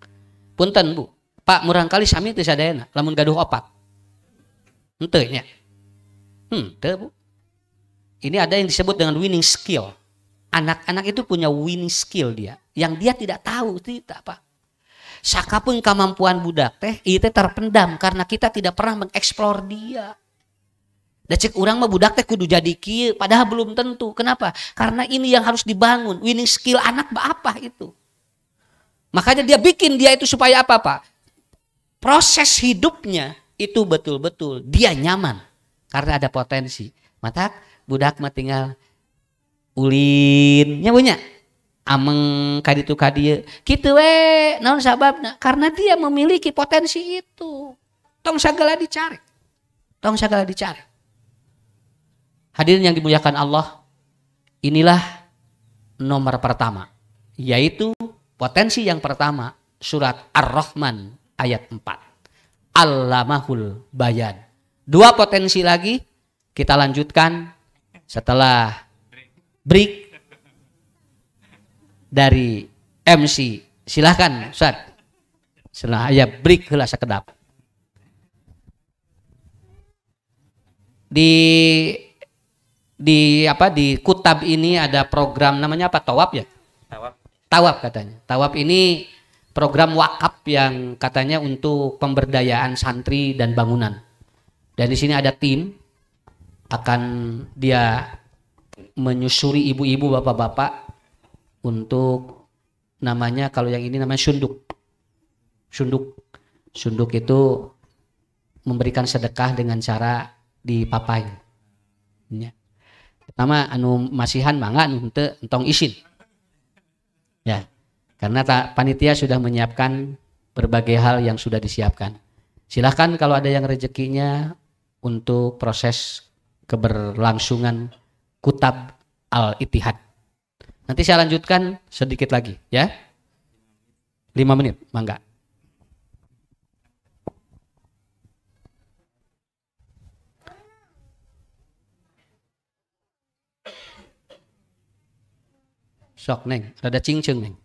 Punten Bu, Pak murang kali sami teu sadayana lamun gaduh 4. Henteu nya. Henteu Bu. Ini ada yang disebut dengan winning skill. Anak-anak itu punya winning skill dia, yang dia tidak tahu tidak apa. Sakapun kemampuan budak teh itu terpendam karena kita tidak pernah mengeksplor dia. Da cek urang mah budak teh kudu jadi kieu, padahal belum tentu. Kenapa? Karena ini yang harus dibangun, winning skill anak apa itu. Makanya dia bikin dia itu supaya apa, Pak? Proses hidupnya itu betul-betul dia nyaman karena ada potensi. Matak budak mah tinggal ulin nya punya ameng kaditu kadieu kitu we naon sababna? Karena dia memiliki potensi itu. Tong sagala dicari. Tong sagala dicari. Hadirin yang dimuliakan Allah, inilah nomor pertama, yaitu potensi yang pertama, surat Ar-Rahman ayat 4. Allamahul Bayan. 2 potensi lagi kita lanjutkan setelah break dari MC. Silahkan Ustaz. Setelah aya break heula sakedap. Di apa di Kutab ini ada program namanya apa? Tawab ya? Tawab. Tawab katanya. Tawab ini program wakaf yang katanya untuk pemberdayaan santri dan bangunan. Dan di sini ada tim akan dia menyusuri ibu-ibu, bapak-bapak untuk namanya kalau yang ini namanya sunduk. Sunduk. Sunduk itu memberikan sedekah dengan cara dipapain. Ya. Pertama anu masihan mangga anu henteu entong isin. Ya. Karena panitia sudah menyiapkan berbagai hal yang sudah disiapkan. Silahkan kalau ada yang rezekinya untuk proses keberlangsungan Kutab Al-Ittihad. Nanti saya lanjutkan sedikit lagi ya. 5 menit, mangga. Sok neng, rada cingceng neng.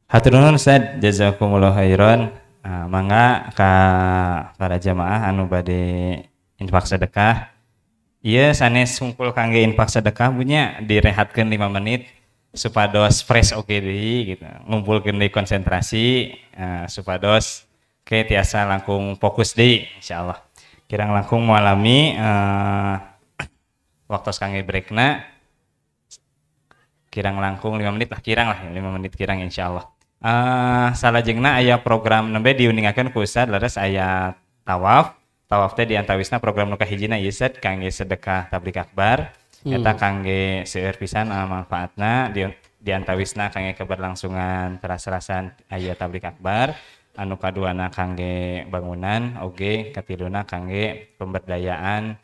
Hatur nuhun Ustaz, jazakumullah khairan. Mangga ka para jamaah anu bade infak sedekah. Ieu sanes hungkul kangge infak sedekah punya direhatkeun 5 menit supados fresh oge deui gitu. Ngumpulkeun deui konsentrasi supados Oke, tiasa langkung fokus deui insyaallah. Kirang langkung moal lami waktu kangge breakna kirang langkung 5 menit lah, kirang lah 5 menit kirang insyaallah. Salajengna aya program nembe diuningakeun ku Ustad, leres aya tawaf. Tawaf teh diantawisna program nu kahijina ieu, Ustad, kangge sedekah tabligh akbar. Eta kangge seueur pisan manfaatna, diantawisna kangge keberlangsungan teras-terasan aya tabligh akbar, anu kaduana kangge bangunan oge, katiluna kangge pemberdayaan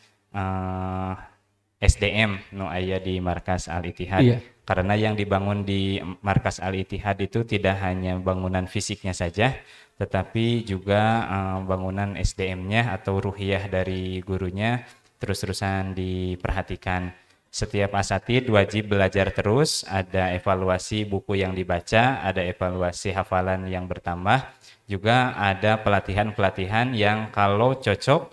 SDM nu aya di Markas Al Ittihad. Karena yang dibangun di Markas Al Ittihad itu tidak hanya bangunan fisiknya saja, tetapi juga bangunan SDM-nya atau ruhiyah dari gurunya terus-terusan diperhatikan. Setiap asatid wajib belajar terus, ada evaluasi buku yang dibaca, ada evaluasi hafalan yang bertambah, juga ada pelatihan-pelatihan yang kalau cocok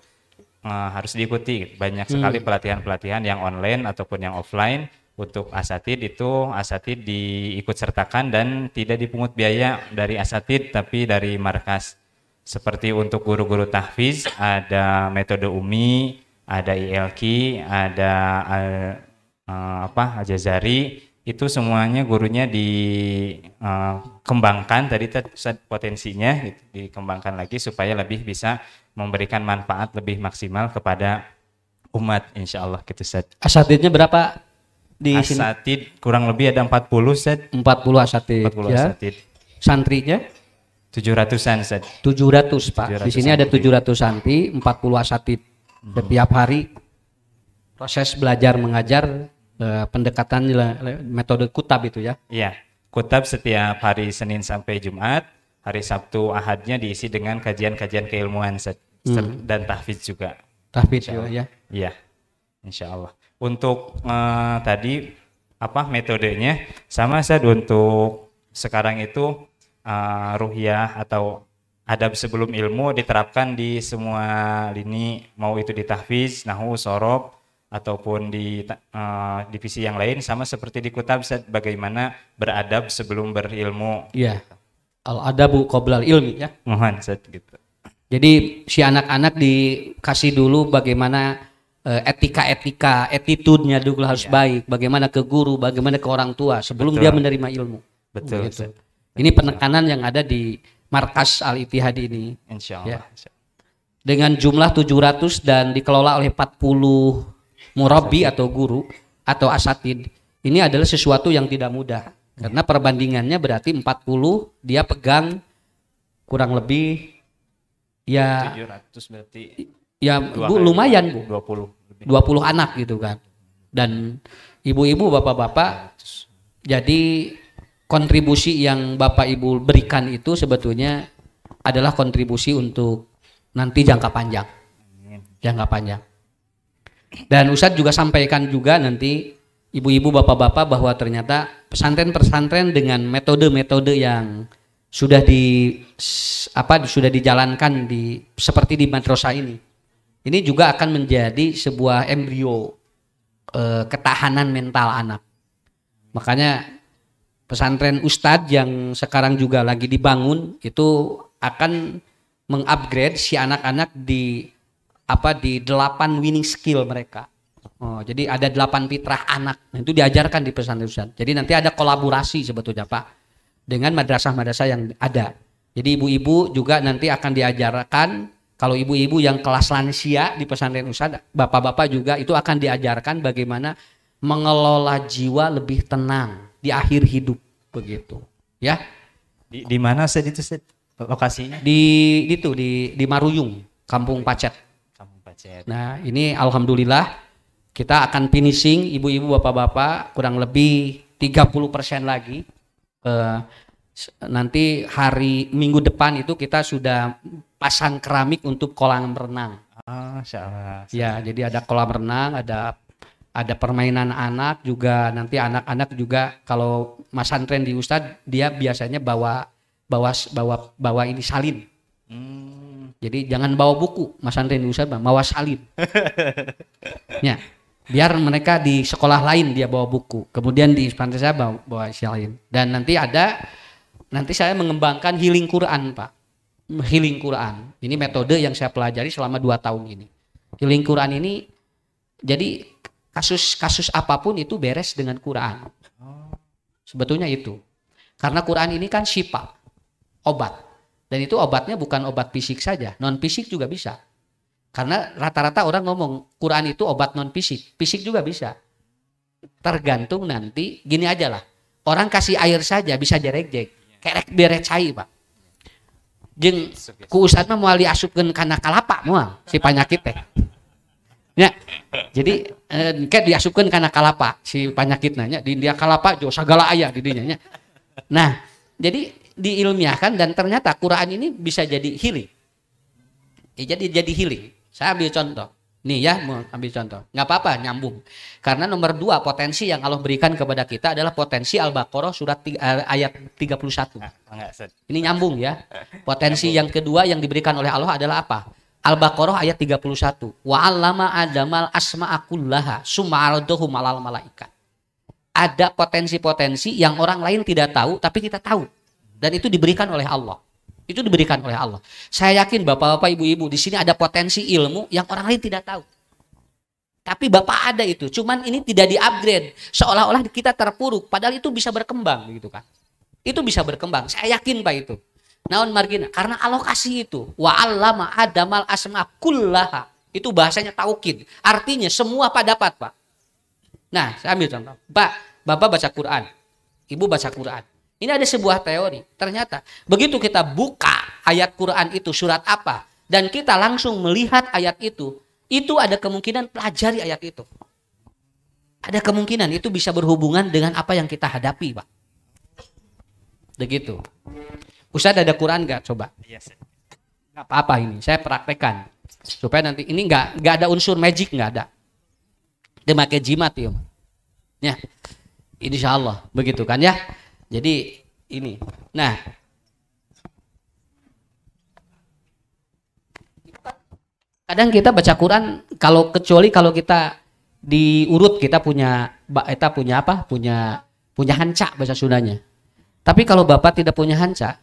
harus diikuti. Banyak sekali pelatihan-pelatihan yang online ataupun yang offline untuk asatid itu, asatid diikut sertakan dan tidak dipungut biaya dari asatid, tapi dari markas. Seperti untuk guru-guru tahfiz ada metode UMI, ada ILQ, ada apa, Al-Jazari, itu semuanya gurunya dikembangkan tadi potensinya gitu, dikembangkan lagi supaya lebih bisa memberikan manfaat lebih maksimal kepada umat insya Allah gitu, Ustaz. Asatidnya berapa di sini? Asatid kurang lebih ada 40, Ustaz. 40 asatid 40 ya. Asatid. Santrinya? 700-an, Ustaz. 700, Pak. Di sini ada 700. 700 santri, 40 asatid. Setiap hari proses belajar mengajar pendekatan metode kutab itu ya. Iya, kutab setiap hari Senin sampai Jumat, hari Sabtu Ahadnya diisi dengan kajian-kajian keilmuan, Ustaz, dan tahfidz juga. Tahfidz juga ya. Iya, insya Allah. Untuk tadi apa metodenya sama saja untuk sekarang itu ruhiyah atau adab sebelum ilmu diterapkan di semua lini, mau itu di tahfiz, nahwu, sorof, ataupun di divisi yang lain, sama seperti di kutab, Ustaz, bagaimana beradab sebelum berilmu. Iya. Al adabu qoblal ilmi ya. Mohon, Ustaz, gitu. Jadi si anak-anak dikasih dulu bagaimana etika-etika, attitude-nya dulu harus baik, bagaimana ke guru, bagaimana ke orang tua sebelum dia menerima ilmu. Betul. Begitu. Ini penekanan yang ada di Markas Al Ittihad ini. Insya Allah. Ya. Dengan jumlah 700 dan dikelola oleh 40 murabbi atau guru atau asatid. Ini adalah sesuatu yang tidak mudah. Karena perbandingannya berarti 40 dia pegang kurang lebih ya 700 berarti ya dua Bu, kali lumayan, Bu. 20 lebih. 20 anak gitu kan. Dan ibu-ibu, bapak-bapak, jadi kontribusi yang bapak ibu berikan itu sebetulnya adalah kontribusi untuk nanti jangka panjang. Jangka panjang. Dan Ustadz juga sampaikan juga nanti ibu-ibu, bapak-bapak bahwa ternyata pesantren-pesantren dengan metode-metode yang sudah di apa sudah dijalankan di seperti di madrasah ini. Ini juga akan menjadi sebuah embrio ketahanan mental anak. Makanya pesantren Ustadz yang sekarang juga lagi dibangun itu akan mengupgrade si anak-anak di apa di 8 winning skill mereka. Oh, jadi ada 8 fitrah anak. Nah, itu diajarkan di pesantren Ustadz. Jadi nanti ada kolaborasi sebetulnya, Pak, dengan madrasah-madrasah yang ada. Jadi ibu-ibu juga nanti akan diajarkan, kalau ibu-ibu yang kelas lansia di pesantren Ustadz, bapak-bapak juga itu akan diajarkan bagaimana mengelola jiwa lebih tenang di akhir hidup begitu. Ya. Di mana Ustadz itu, Ustadz? Lokasinya? Di Maruyung, Kampung Pacet. Kampung Pacet. Nah, ini alhamdulillah kita akan finishing ibu-ibu, bapak-bapak kurang lebih 30% lagi. Nanti hari Minggu depan itu kita sudah pasang keramik untuk kolam renang. Ah, Masya Allah. Ya, jadi ada kolam renang, ada permainan anak juga. Nanti anak-anak juga kalau masantren di Ustadz dia biasanya bawa bawa bawa bawa ini salin. Jadi jangan bawa buku, masantren di Ustadz bawa salin. Ya, biar mereka di sekolah lain dia bawa buku, kemudian di pesantren saya bawa salin. Dan nanti saya mengembangkan healing Quran, Pak. Healing Quran. Ini metode yang saya pelajari selama 2 tahun ini. Healing Quran ini jadi kasus-kasus apapun itu beres dengan Quran. Sebetulnya itu. Karena Quran ini kan syifa, obat. Dan itu obatnya bukan obat fisik saja, non fisik juga bisa. Karena rata-rata orang ngomong Quran itu obat non fisik, fisik juga bisa. Tergantung nanti gini aja lah. Orang kasih air saja bisa jeregjeg. Kerek bere cai, Pak. Jeung ku ustad mah moal diasupkeun kana kalapa moal si panyakit teh. Ya. Jadi kayak diasupkeun kana kalapa si panyakitna nya, di dia kalapa jo sagala aya di dinya nya. Nah, jadi diilmiahkan dan ternyata Quran ini bisa jadi healing. Ya, jadi healing. Saya ambil contoh. Nih ya, mau ambil contoh. Nggak apa-apa, nyambung. Karena nomor 2 potensi yang Allah berikan kepada kita adalah potensi Al-Baqarah surat ayat 31. Ini nyambung ya. Potensi yang kedua yang diberikan oleh Allah adalah apa? Al-Baqarah ayat 31. Wa 'allama adamal asma'a kullaha summa 'aradahum 'alal malaika. Ada potensi-potensi yang orang lain tidak tahu tapi kita tahu. Dan itu diberikan oleh Allah. Itu diberikan oleh Allah. Saya yakin bapak-bapak, ibu-ibu di sini ada potensi ilmu yang orang lain tidak tahu. Tapi bapak ada itu, cuman ini tidak di-upgrade. Seolah-olah kita terpuruk, padahal itu bisa berkembang gitu kan. Itu bisa berkembang. Saya yakin Pak itu. Naon margina? Karena Allah kasih itu. Wa 'allama adamal asma kullaha. Itu bahasanya taukid. Artinya semua Pak dapat, Pak. Nah, saya ambil contoh. Pak, bapak baca Quran. Ibu baca Quran. Ini ada sebuah teori. Ternyata begitu kita buka ayat Quran itu surat apa dan kita langsung melihat ayat itu ada kemungkinan pelajari ayat itu. Ada kemungkinan itu bisa berhubungan dengan apa yang kita hadapi, Pak. Begitu. Ustaz ada Quran nggak? Coba. Nggak apa-apa ini, saya praktekkan supaya nanti ini nggak ada unsur magic, nggak ada. Dia pakai jimat ya. Ya, insya Allah begitu kan ya. Jadi ini. Nah, kadang kita baca Quran kalau kecuali kalau kita diurut kita punya punya apa? Punya hanca bahasa Sundanya. Tapi kalau bapak tidak punya hanca,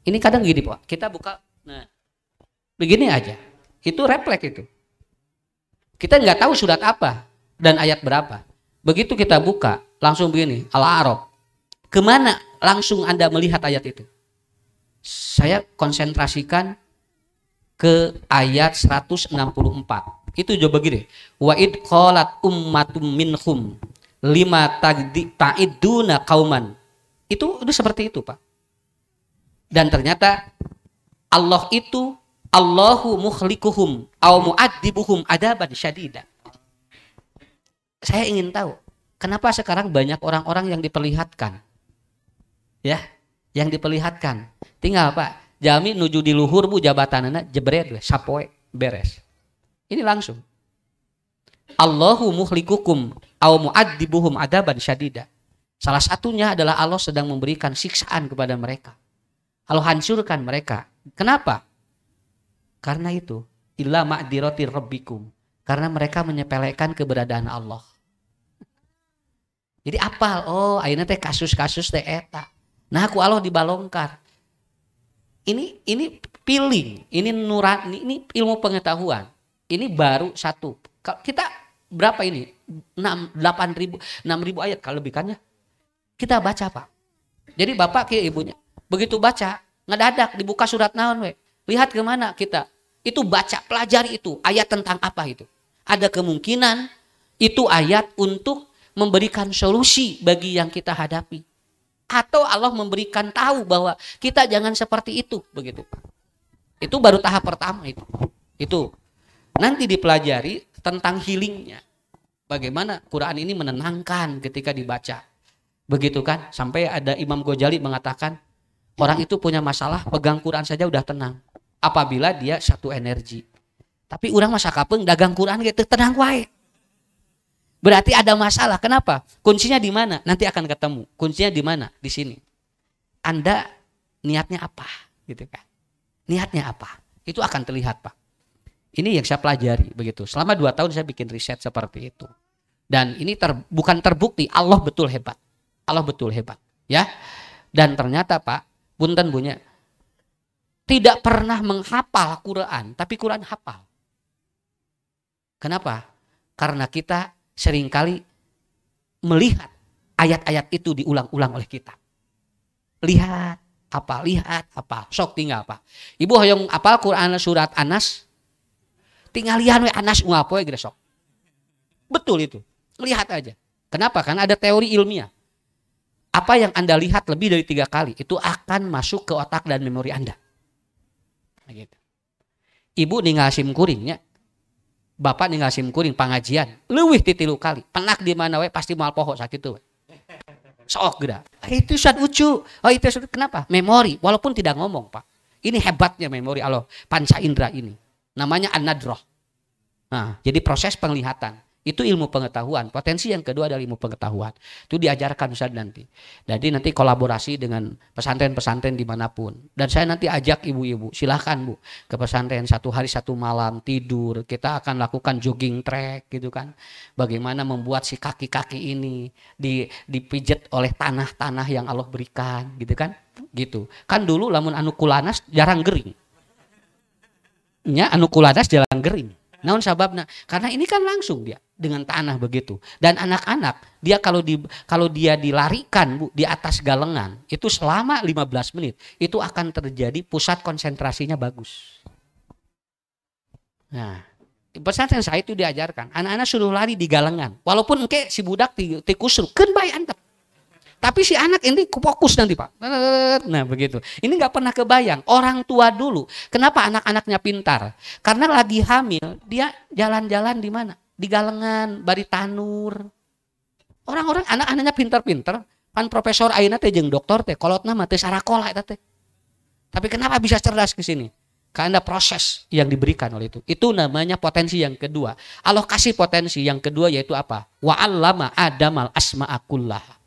ini kadang gini Pak, kita buka, nah, begini aja, itu refleks itu. Kita nggak tahu surat apa dan ayat berapa. Begitu kita buka, langsung begini, Al-A'raf. Kemana langsung Anda melihat ayat itu? Saya konsentrasikan ke ayat 164. Itu coba begini. Wa id qalat ummatum minhum lima ta'iduna qauman. Itu udah seperti itu, Pak. Dan ternyata Allah itu Allahu muhlikuhum aw mu'adzibuhum adaban syadida. Saya ingin tahu kenapa sekarang banyak orang-orang yang diperlihatkan. Ya, yang diperlihatkan. Tinggal Pak, jami nuju di luhur bu jabatanana jebret we, sapoe beres. Ini langsung. Allahu muhlikukum aw mu'adzibuhum adaban syadida. Salah satunya adalah Allah sedang memberikan siksaan kepada mereka. Allah hancurkan mereka. Kenapa? Karena itu illa ma'dirati rabbikum. Karena mereka menyepelekan keberadaan Allah. Jadi apal, oh ayeuna teh kasus-kasus teh eta. Nah, aku Allah dibalongkar. Ini feeling, ini nurani, ini ilmu pengetahuan. Ini baru satu. Kita berapa ini? 6, 8.000, 6.000 ayat kalau lebih kan ya. Kita baca, Pak. Jadi bapak ke ibunya, begitu baca, ngedadak dibuka surat naon we. Lihat kemana kita. Itu baca, pelajari itu ayat tentang apa itu. Ada kemungkinan itu ayat untuk memberikan solusi bagi yang kita hadapi. Atau Allah memberikan tahu bahwa kita jangan seperti itu, begitu. Itu baru tahap pertama itu. Itu nanti dipelajari tentang healingnya. Bagaimana Quran ini menenangkan ketika dibaca. Begitu kan? Sampai ada Imam Ghazali mengatakan orang itu punya masalah pegang Quran saja udah tenang. Apabila dia satu energi. Tapi orang masa kapeung dagang Quran gitu tenang wae. Berarti ada masalah. Kenapa? Kuncinya di mana? Nanti akan ketemu. Kuncinya di mana? Di sini. Anda niatnya apa? Gitu kan? Niatnya apa? Itu akan terlihat, Pak. Ini yang saya pelajari begitu. Selama 2 tahun saya bikin riset seperti itu. Dan ini bukan terbukti Allah betul hebat. Allah betul hebat, ya. Dan ternyata, Pak, punten punya. Tidak pernah menghafal Quran, tapi Quran hafal. Kenapa? Karena kita seringkali melihat ayat-ayat itu diulang-ulang oleh kita. Lihat, apa, lihat, apa, sok tinggal apa. Ibu hoyong apal Quran surat An-Nas, tinggal lihat we An-Nas unggal poe ge sok. Betul itu. Lihat aja. Kenapa? Karena ada teori ilmiah. Apa yang Anda lihat lebih dari 3 kali itu akan masuk ke otak dan memori Anda. Nah, gitu. Ibu ninggal sim kuring nya. Bapak ninggal sim kuring pengajian leuwih ti 3 kali. Penak di mana we pasti moal poho sakitu we. Sok geura. Itu Ustaz Ucu. Oh, itu Ustaz. Kenapa? Memori walaupun tidak ngomong, Pak. Ini hebatnya memori Allah panca indera ini. Namanya an-nadroh. Nah, jadi proses penglihatan itu ilmu pengetahuan. Potensi yang kedua adalah ilmu pengetahuan. Itu diajarkan Ustaz nanti. Jadi nanti kolaborasi dengan pesantren-pesantren dimanapun. Dan saya nanti ajak ibu-ibu, silahkan Bu, ke pesantren satu hari satu malam tidur. Kita akan lakukan jogging track gitu kan. Bagaimana membuat si kaki-kaki ini dipijet oleh tanah-tanah yang Allah berikan gitu kan. Gitu. Kan dulu lamun anu kulanas jarang gering. Nya, anu kulanas jarang gering. Naon sababna? Karena ini kan langsung dia dengan tanah begitu. Dan anak-anak dia kalau dia dilarikan, Bu, di atas galengan itu selama 15 menit itu akan terjadi pusat konsentrasinya bagus. Nah, pesantren saya itu diajarkan anak-anak suruh lari di galengan. Walaupun engke si budak ti kusruk, keun bae antep. Tapi si anak ini fokus nanti, Pak. Nah, begitu. Ini nggak pernah kebayang. Orang tua dulu, kenapa anak-anaknya pintar? Karena lagi hamil, dia jalan-jalan di mana? Di galengan, bari tanur. Orang-orang anak-anaknya pintar-pintar. Kan profesor ayeuna teh jeung dokter teh kolotna mah teu sarakola eta teh. Tapi kenapa bisa cerdas ke sini? Karena proses yang diberikan oleh itu. Itu namanya potensi yang kedua. Allah kasih potensi yang kedua, yaitu apa? Wa 'allama adamal asma'a kullaha.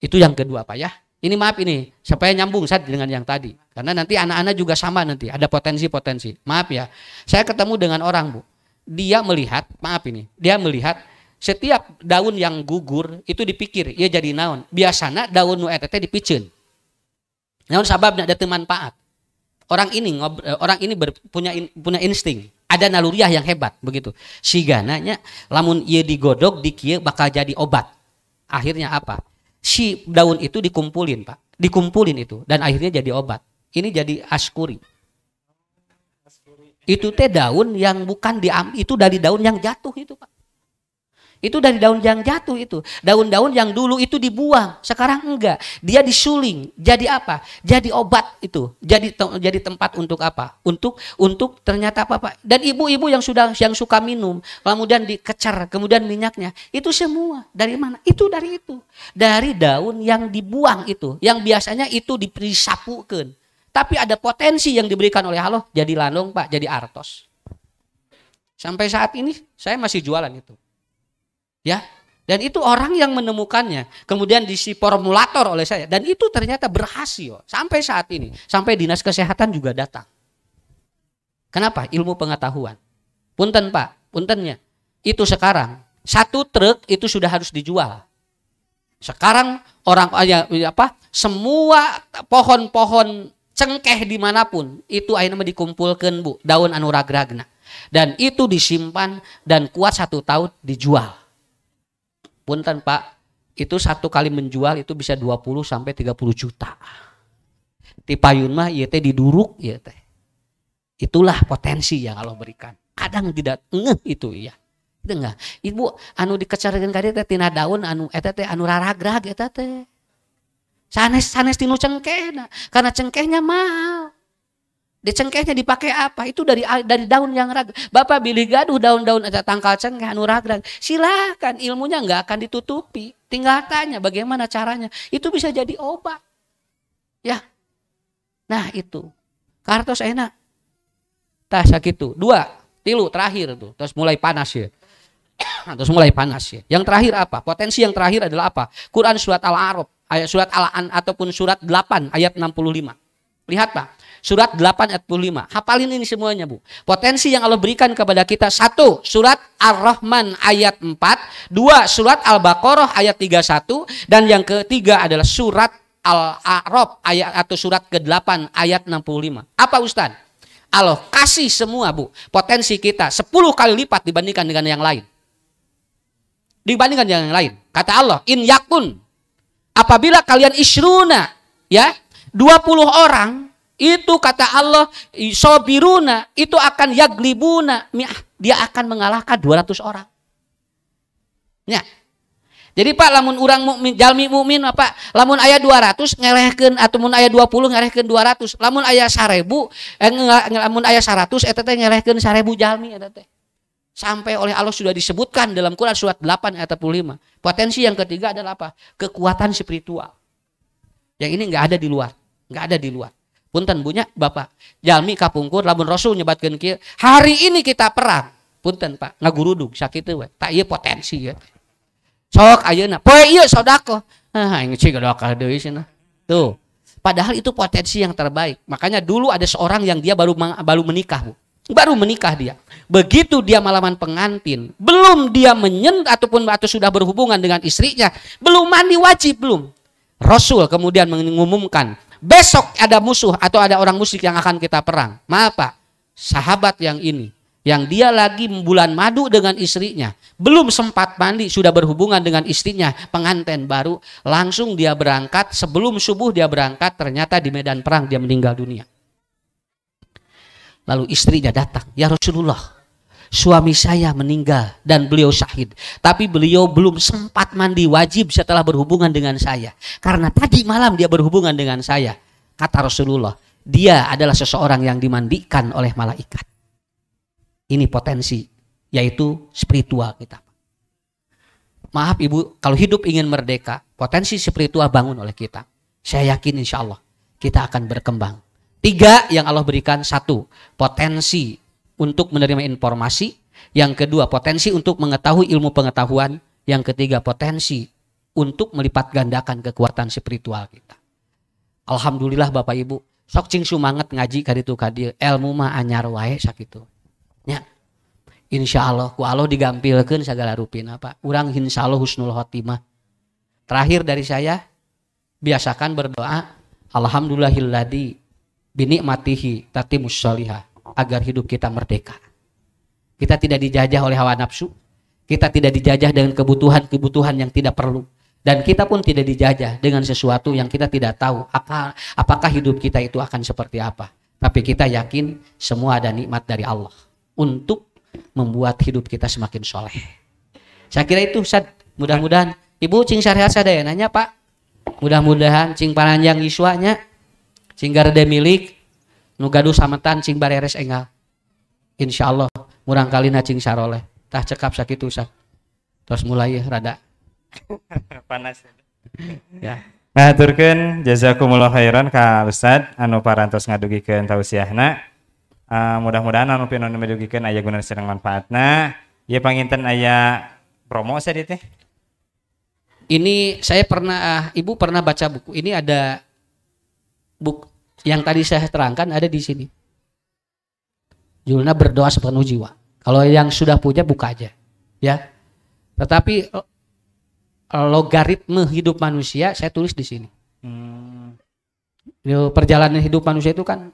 Itu yang kedua, Pak, ya. Ini maaf ini supaya nyambung saja dengan yang tadi. Karena nanti anak-anak juga sama, nanti ada potensi-potensi. Maaf ya. Saya ketemu dengan orang, Bu. Dia melihat, maaf ini, dia melihat setiap daun yang gugur itu dipikir, ya jadi naon. Biasanya daun nu eta teh dipiceun. Naon sababna? Ada manfaat. Orang ini orang ini punya punya insting, ada naluriah yang hebat begitu. Sigana nya lamun ieu digodog di kieu bakal jadi obat. Akhirnya apa? Si daun itu dikumpulin, Pak, dikumpulin itu dan akhirnya jadi obat. Ini jadi askuri. Itu teh daun yang bukan diambil, itu dari daun yang jatuh itu, Pak. Itu dari daun yang jatuh itu. Daun-daun yang dulu itu dibuang, sekarang enggak. Dia disuling. Jadi apa? Jadi obat itu. Jadi tempat untuk apa? Untuk ternyata apa, Pak? Dan ibu-ibu yang sudah yang suka minum, kemudian dikecer, kemudian minyaknya, itu semua dari mana? Itu dari itu. Dari daun yang dibuang itu, yang biasanya itu disapukan. Tapi ada potensi yang diberikan oleh Allah jadi landong, Pak, jadi artos. Sampai saat ini saya masih jualan itu. Ya, dan itu orang yang menemukannya, kemudian disi formulator oleh saya, dan itu ternyata berhasil sampai saat ini, sampai dinas kesehatan juga datang. Kenapa? Ilmu pengetahuan. Punten, Pak, puntennya. Itu sekarang satu truk itu sudah harus dijual. Sekarang orang ya, apa? Semua pohon-pohon cengkeh dimanapun itu akhirnya dikumpulkan, Bu, daun anu ragragna. Dan itu disimpan dan kuat satu tahun, dijual. Punten, Pak, itu satu kali menjual itu bisa 20 sampai 30 juta. Ti payun mah ieu teh diduruk ieu teh. Itulah potensi yang Allah berikan. Kadang tidak ngeh itu ya. Itu enggak. Ibu anu dikecarkeun ka dieu teh tina daun anu eta teh, anu raragrag eta teh. Sanes sanes tinu cengkehna, karena cengkehnya mahal. Di cengkehnya dipakai apa? Itu dari daun yang rag. Bapak bilih gaduh daun-daun ada tangkal cengkeh anu ragrag. Silahkan, ilmunya nggak akan ditutupi. Tinggal tanya bagaimana caranya. Itu bisa jadi obat. Ya. Nah, itu. Kartos enak. Tah sakitu. Dua, tilu terakhir tuh. Terus mulai panas ya. Terus mulai panas ya. Yang terakhir apa? Potensi yang terakhir adalah apa? Quran surat Al-A'raf, ayat surat Al-An ataupun surat 8 ayat 65. Lihat, Pak. Surat 8 ayat 45. Hafalin ini semuanya, Bu. Potensi yang Allah berikan kepada kita. Satu, surat Ar-Rahman ayat 4. Dua, surat Al-Baqarah ayat 31. Dan yang ketiga adalah surat Al-A'raf ayat atau surat ke-8 ayat 65. Apa, Ustaz? Allah kasih semua, Bu, potensi kita 10 kali lipat dibandingkan dengan yang lain. Dibandingkan dengan yang lain. Kata Allah, in yakun, apabila kalian isyruna, ya, 20 orang itu, kata Allah, sobiruna, itu akan yaglibuna mi'ah, dia akan mengalahkan 200 orang. Ya. Jadi, Pak, lamun urang mukmin, jalmi mukmin apa, lamun aya 200 ngelehkeun atau mun aya 20 ngelehkeun 200, lamun aya 1000, lamun aya 100 eta teh ngelehkeun 1000 jalmi eta teh. Sampai oleh Allah sudah disebutkan dalam Quran surat 8 ayat 45. Potensi yang ketiga adalah apa? Kekuatan spiritual. Yang ini nggak ada di luar, nggak ada di luar. Punten, Bu, nya, Bapak, jalmi kapungkur lamun Rasul nyebatkeun kieu, hari ini kita perang. Punten, Pak, ngagurudug sakitu we. Tah, ieu potensi ya. Sok ayeuna poe ieu sedekah. Ah, aing cik doa deui cenah. Tuh. Padahal itu potensi yang terbaik. Makanya dulu ada seorang yang dia baru baru menikah, Bu. Baru menikah dia. Begitu dia malaman pengantin, belum dia menyen ataupun atau sudah berhubungan dengan istrinya, belum mandi wajib belum. Rasul kemudian mengumumkan, besok ada musuh atau ada orang musyrik yang akan kita perang. Maaf, Pak, sahabat yang ini, yang dia lagi bulan madu dengan istrinya, belum sempat mandi, sudah berhubungan dengan istrinya, pengantin baru, langsung dia berangkat, sebelum subuh dia berangkat, ternyata di medan perang dia meninggal dunia. Lalu istrinya datang, "Ya Rasulullah, suami saya meninggal dan beliau syahid. Tapi beliau belum sempat mandi wajib setelah berhubungan dengan saya. Karena tadi malam dia berhubungan dengan saya." Kata Rasulullah, "Dia adalah seseorang yang dimandikan oleh malaikat." Ini potensi, yaitu spiritual kita. Maaf, Ibu, kalau hidup ingin merdeka, potensi spiritual bangun oleh kita. Saya yakin insya Allah kita akan berkembang. Tiga yang Allah berikan, satu, potensi untuk menerima informasi. Yang kedua, potensi untuk mengetahui ilmu pengetahuan. Yang ketiga, potensi untuk melipat gandakan kekuatan spiritual kita. Alhamdulillah, Bapak Ibu, sok cing sumanget ngaji kaditu kadieu, ilmu mah anyar wae sakitu. Ya. Insya Allah ku Allah digampilkeun segala rupina, Pak. Urang insya Allah husnul khotimah. Terakhir dari saya, biasakan berdoa alhamdulillahilladzi binikmatihi tatimmus sholihah agar hidup kita merdeka. Kita tidak dijajah oleh hawa nafsu, kita tidak dijajah dengan kebutuhan-kebutuhan yang tidak perlu. Dan kita pun tidak dijajah dengan sesuatu yang kita tidak tahu apakah hidup kita itu akan seperti apa. Tapi kita yakin semua ada nikmat dari Allah untuk membuat hidup kita semakin soleh. Saya kira itu, Ustaz. Mudah-mudahan Ibu cing sarehat sadayana nya, Pak. Mudah-mudahan cing paranjang yuswanya, cing garede milik, nu gaduh sametan cing bareres enggal. Insya Allah murangkalihna cing saroleh. Tah, cekap sakitu, Ustaz. Terus mulai rada panas. Ya. Ngahaturkeun jazakumullah khairan ka Ustad anu parantos ngadugikeun tausiahna. Mudah-mudahan anu pinu midugikeun aya guna sareng manfaatna. Ieu panginten aya promo tadi teh. Ini saya pernah, ah, Ibu pernah baca buku. Ini ada buku yang tadi saya terangkan ada di sini. Judulnya Berdoa Sepenuh Jiwa. Kalau yang sudah punya, buka aja, ya. Tetapi logaritme hidup manusia saya tulis di sini. Perjalanan hidup manusia itu kan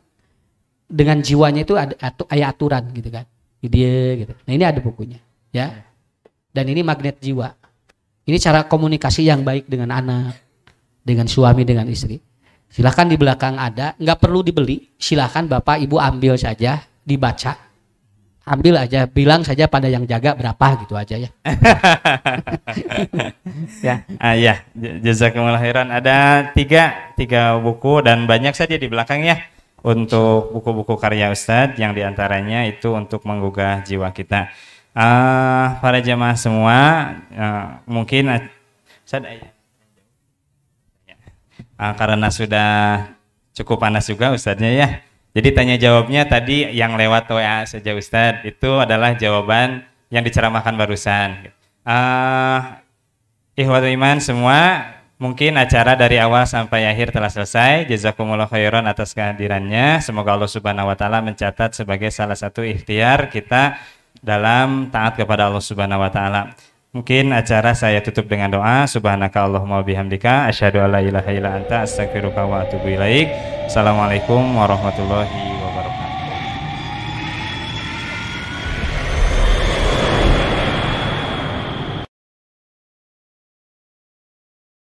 dengan jiwanya itu ada aya aturan gitu kan. Dia gitu. Nah, ini ada bukunya, ya. Dan ini magnet jiwa. Ini cara komunikasi yang baik dengan anak, dengan suami, dengan istri. Silahkan di belakang ada, nggak perlu dibeli. Silahkan Bapak Ibu ambil saja, dibaca. Ambil aja, bilang saja pada yang jaga berapa gitu aja ya. Ya. Ah ya, jazakumullah khairan. Ada tiga buku dan banyak saja di belakangnya untuk buku-buku karya Ustadz yang diantaranya itu untuk menggugah jiwa kita. Para jamaah semua, mungkin Ustadz, karena sudah cukup panas juga Ustadznya ya. Jadi tanya jawabnya tadi yang lewat WA saja, Ustadz, itu adalah jawaban yang diceramahkan barusan. Ikhwatul iman semua, mungkin acara dari awal sampai akhir telah selesai. Jazakumullah khairan atas kehadirannya. Semoga Allah Subhanahu wa taala mencatat sebagai salah satu ikhtiar kita dalam taat kepada Allah Subhanahu wa taala. Mungkin acara saya tutup dengan doa. Subhanaka Allahumma bihamdika asyhadu alla ilaha illa anta astaghfiruka wa atubu ilaik. Assalamualaikum warahmatullahi.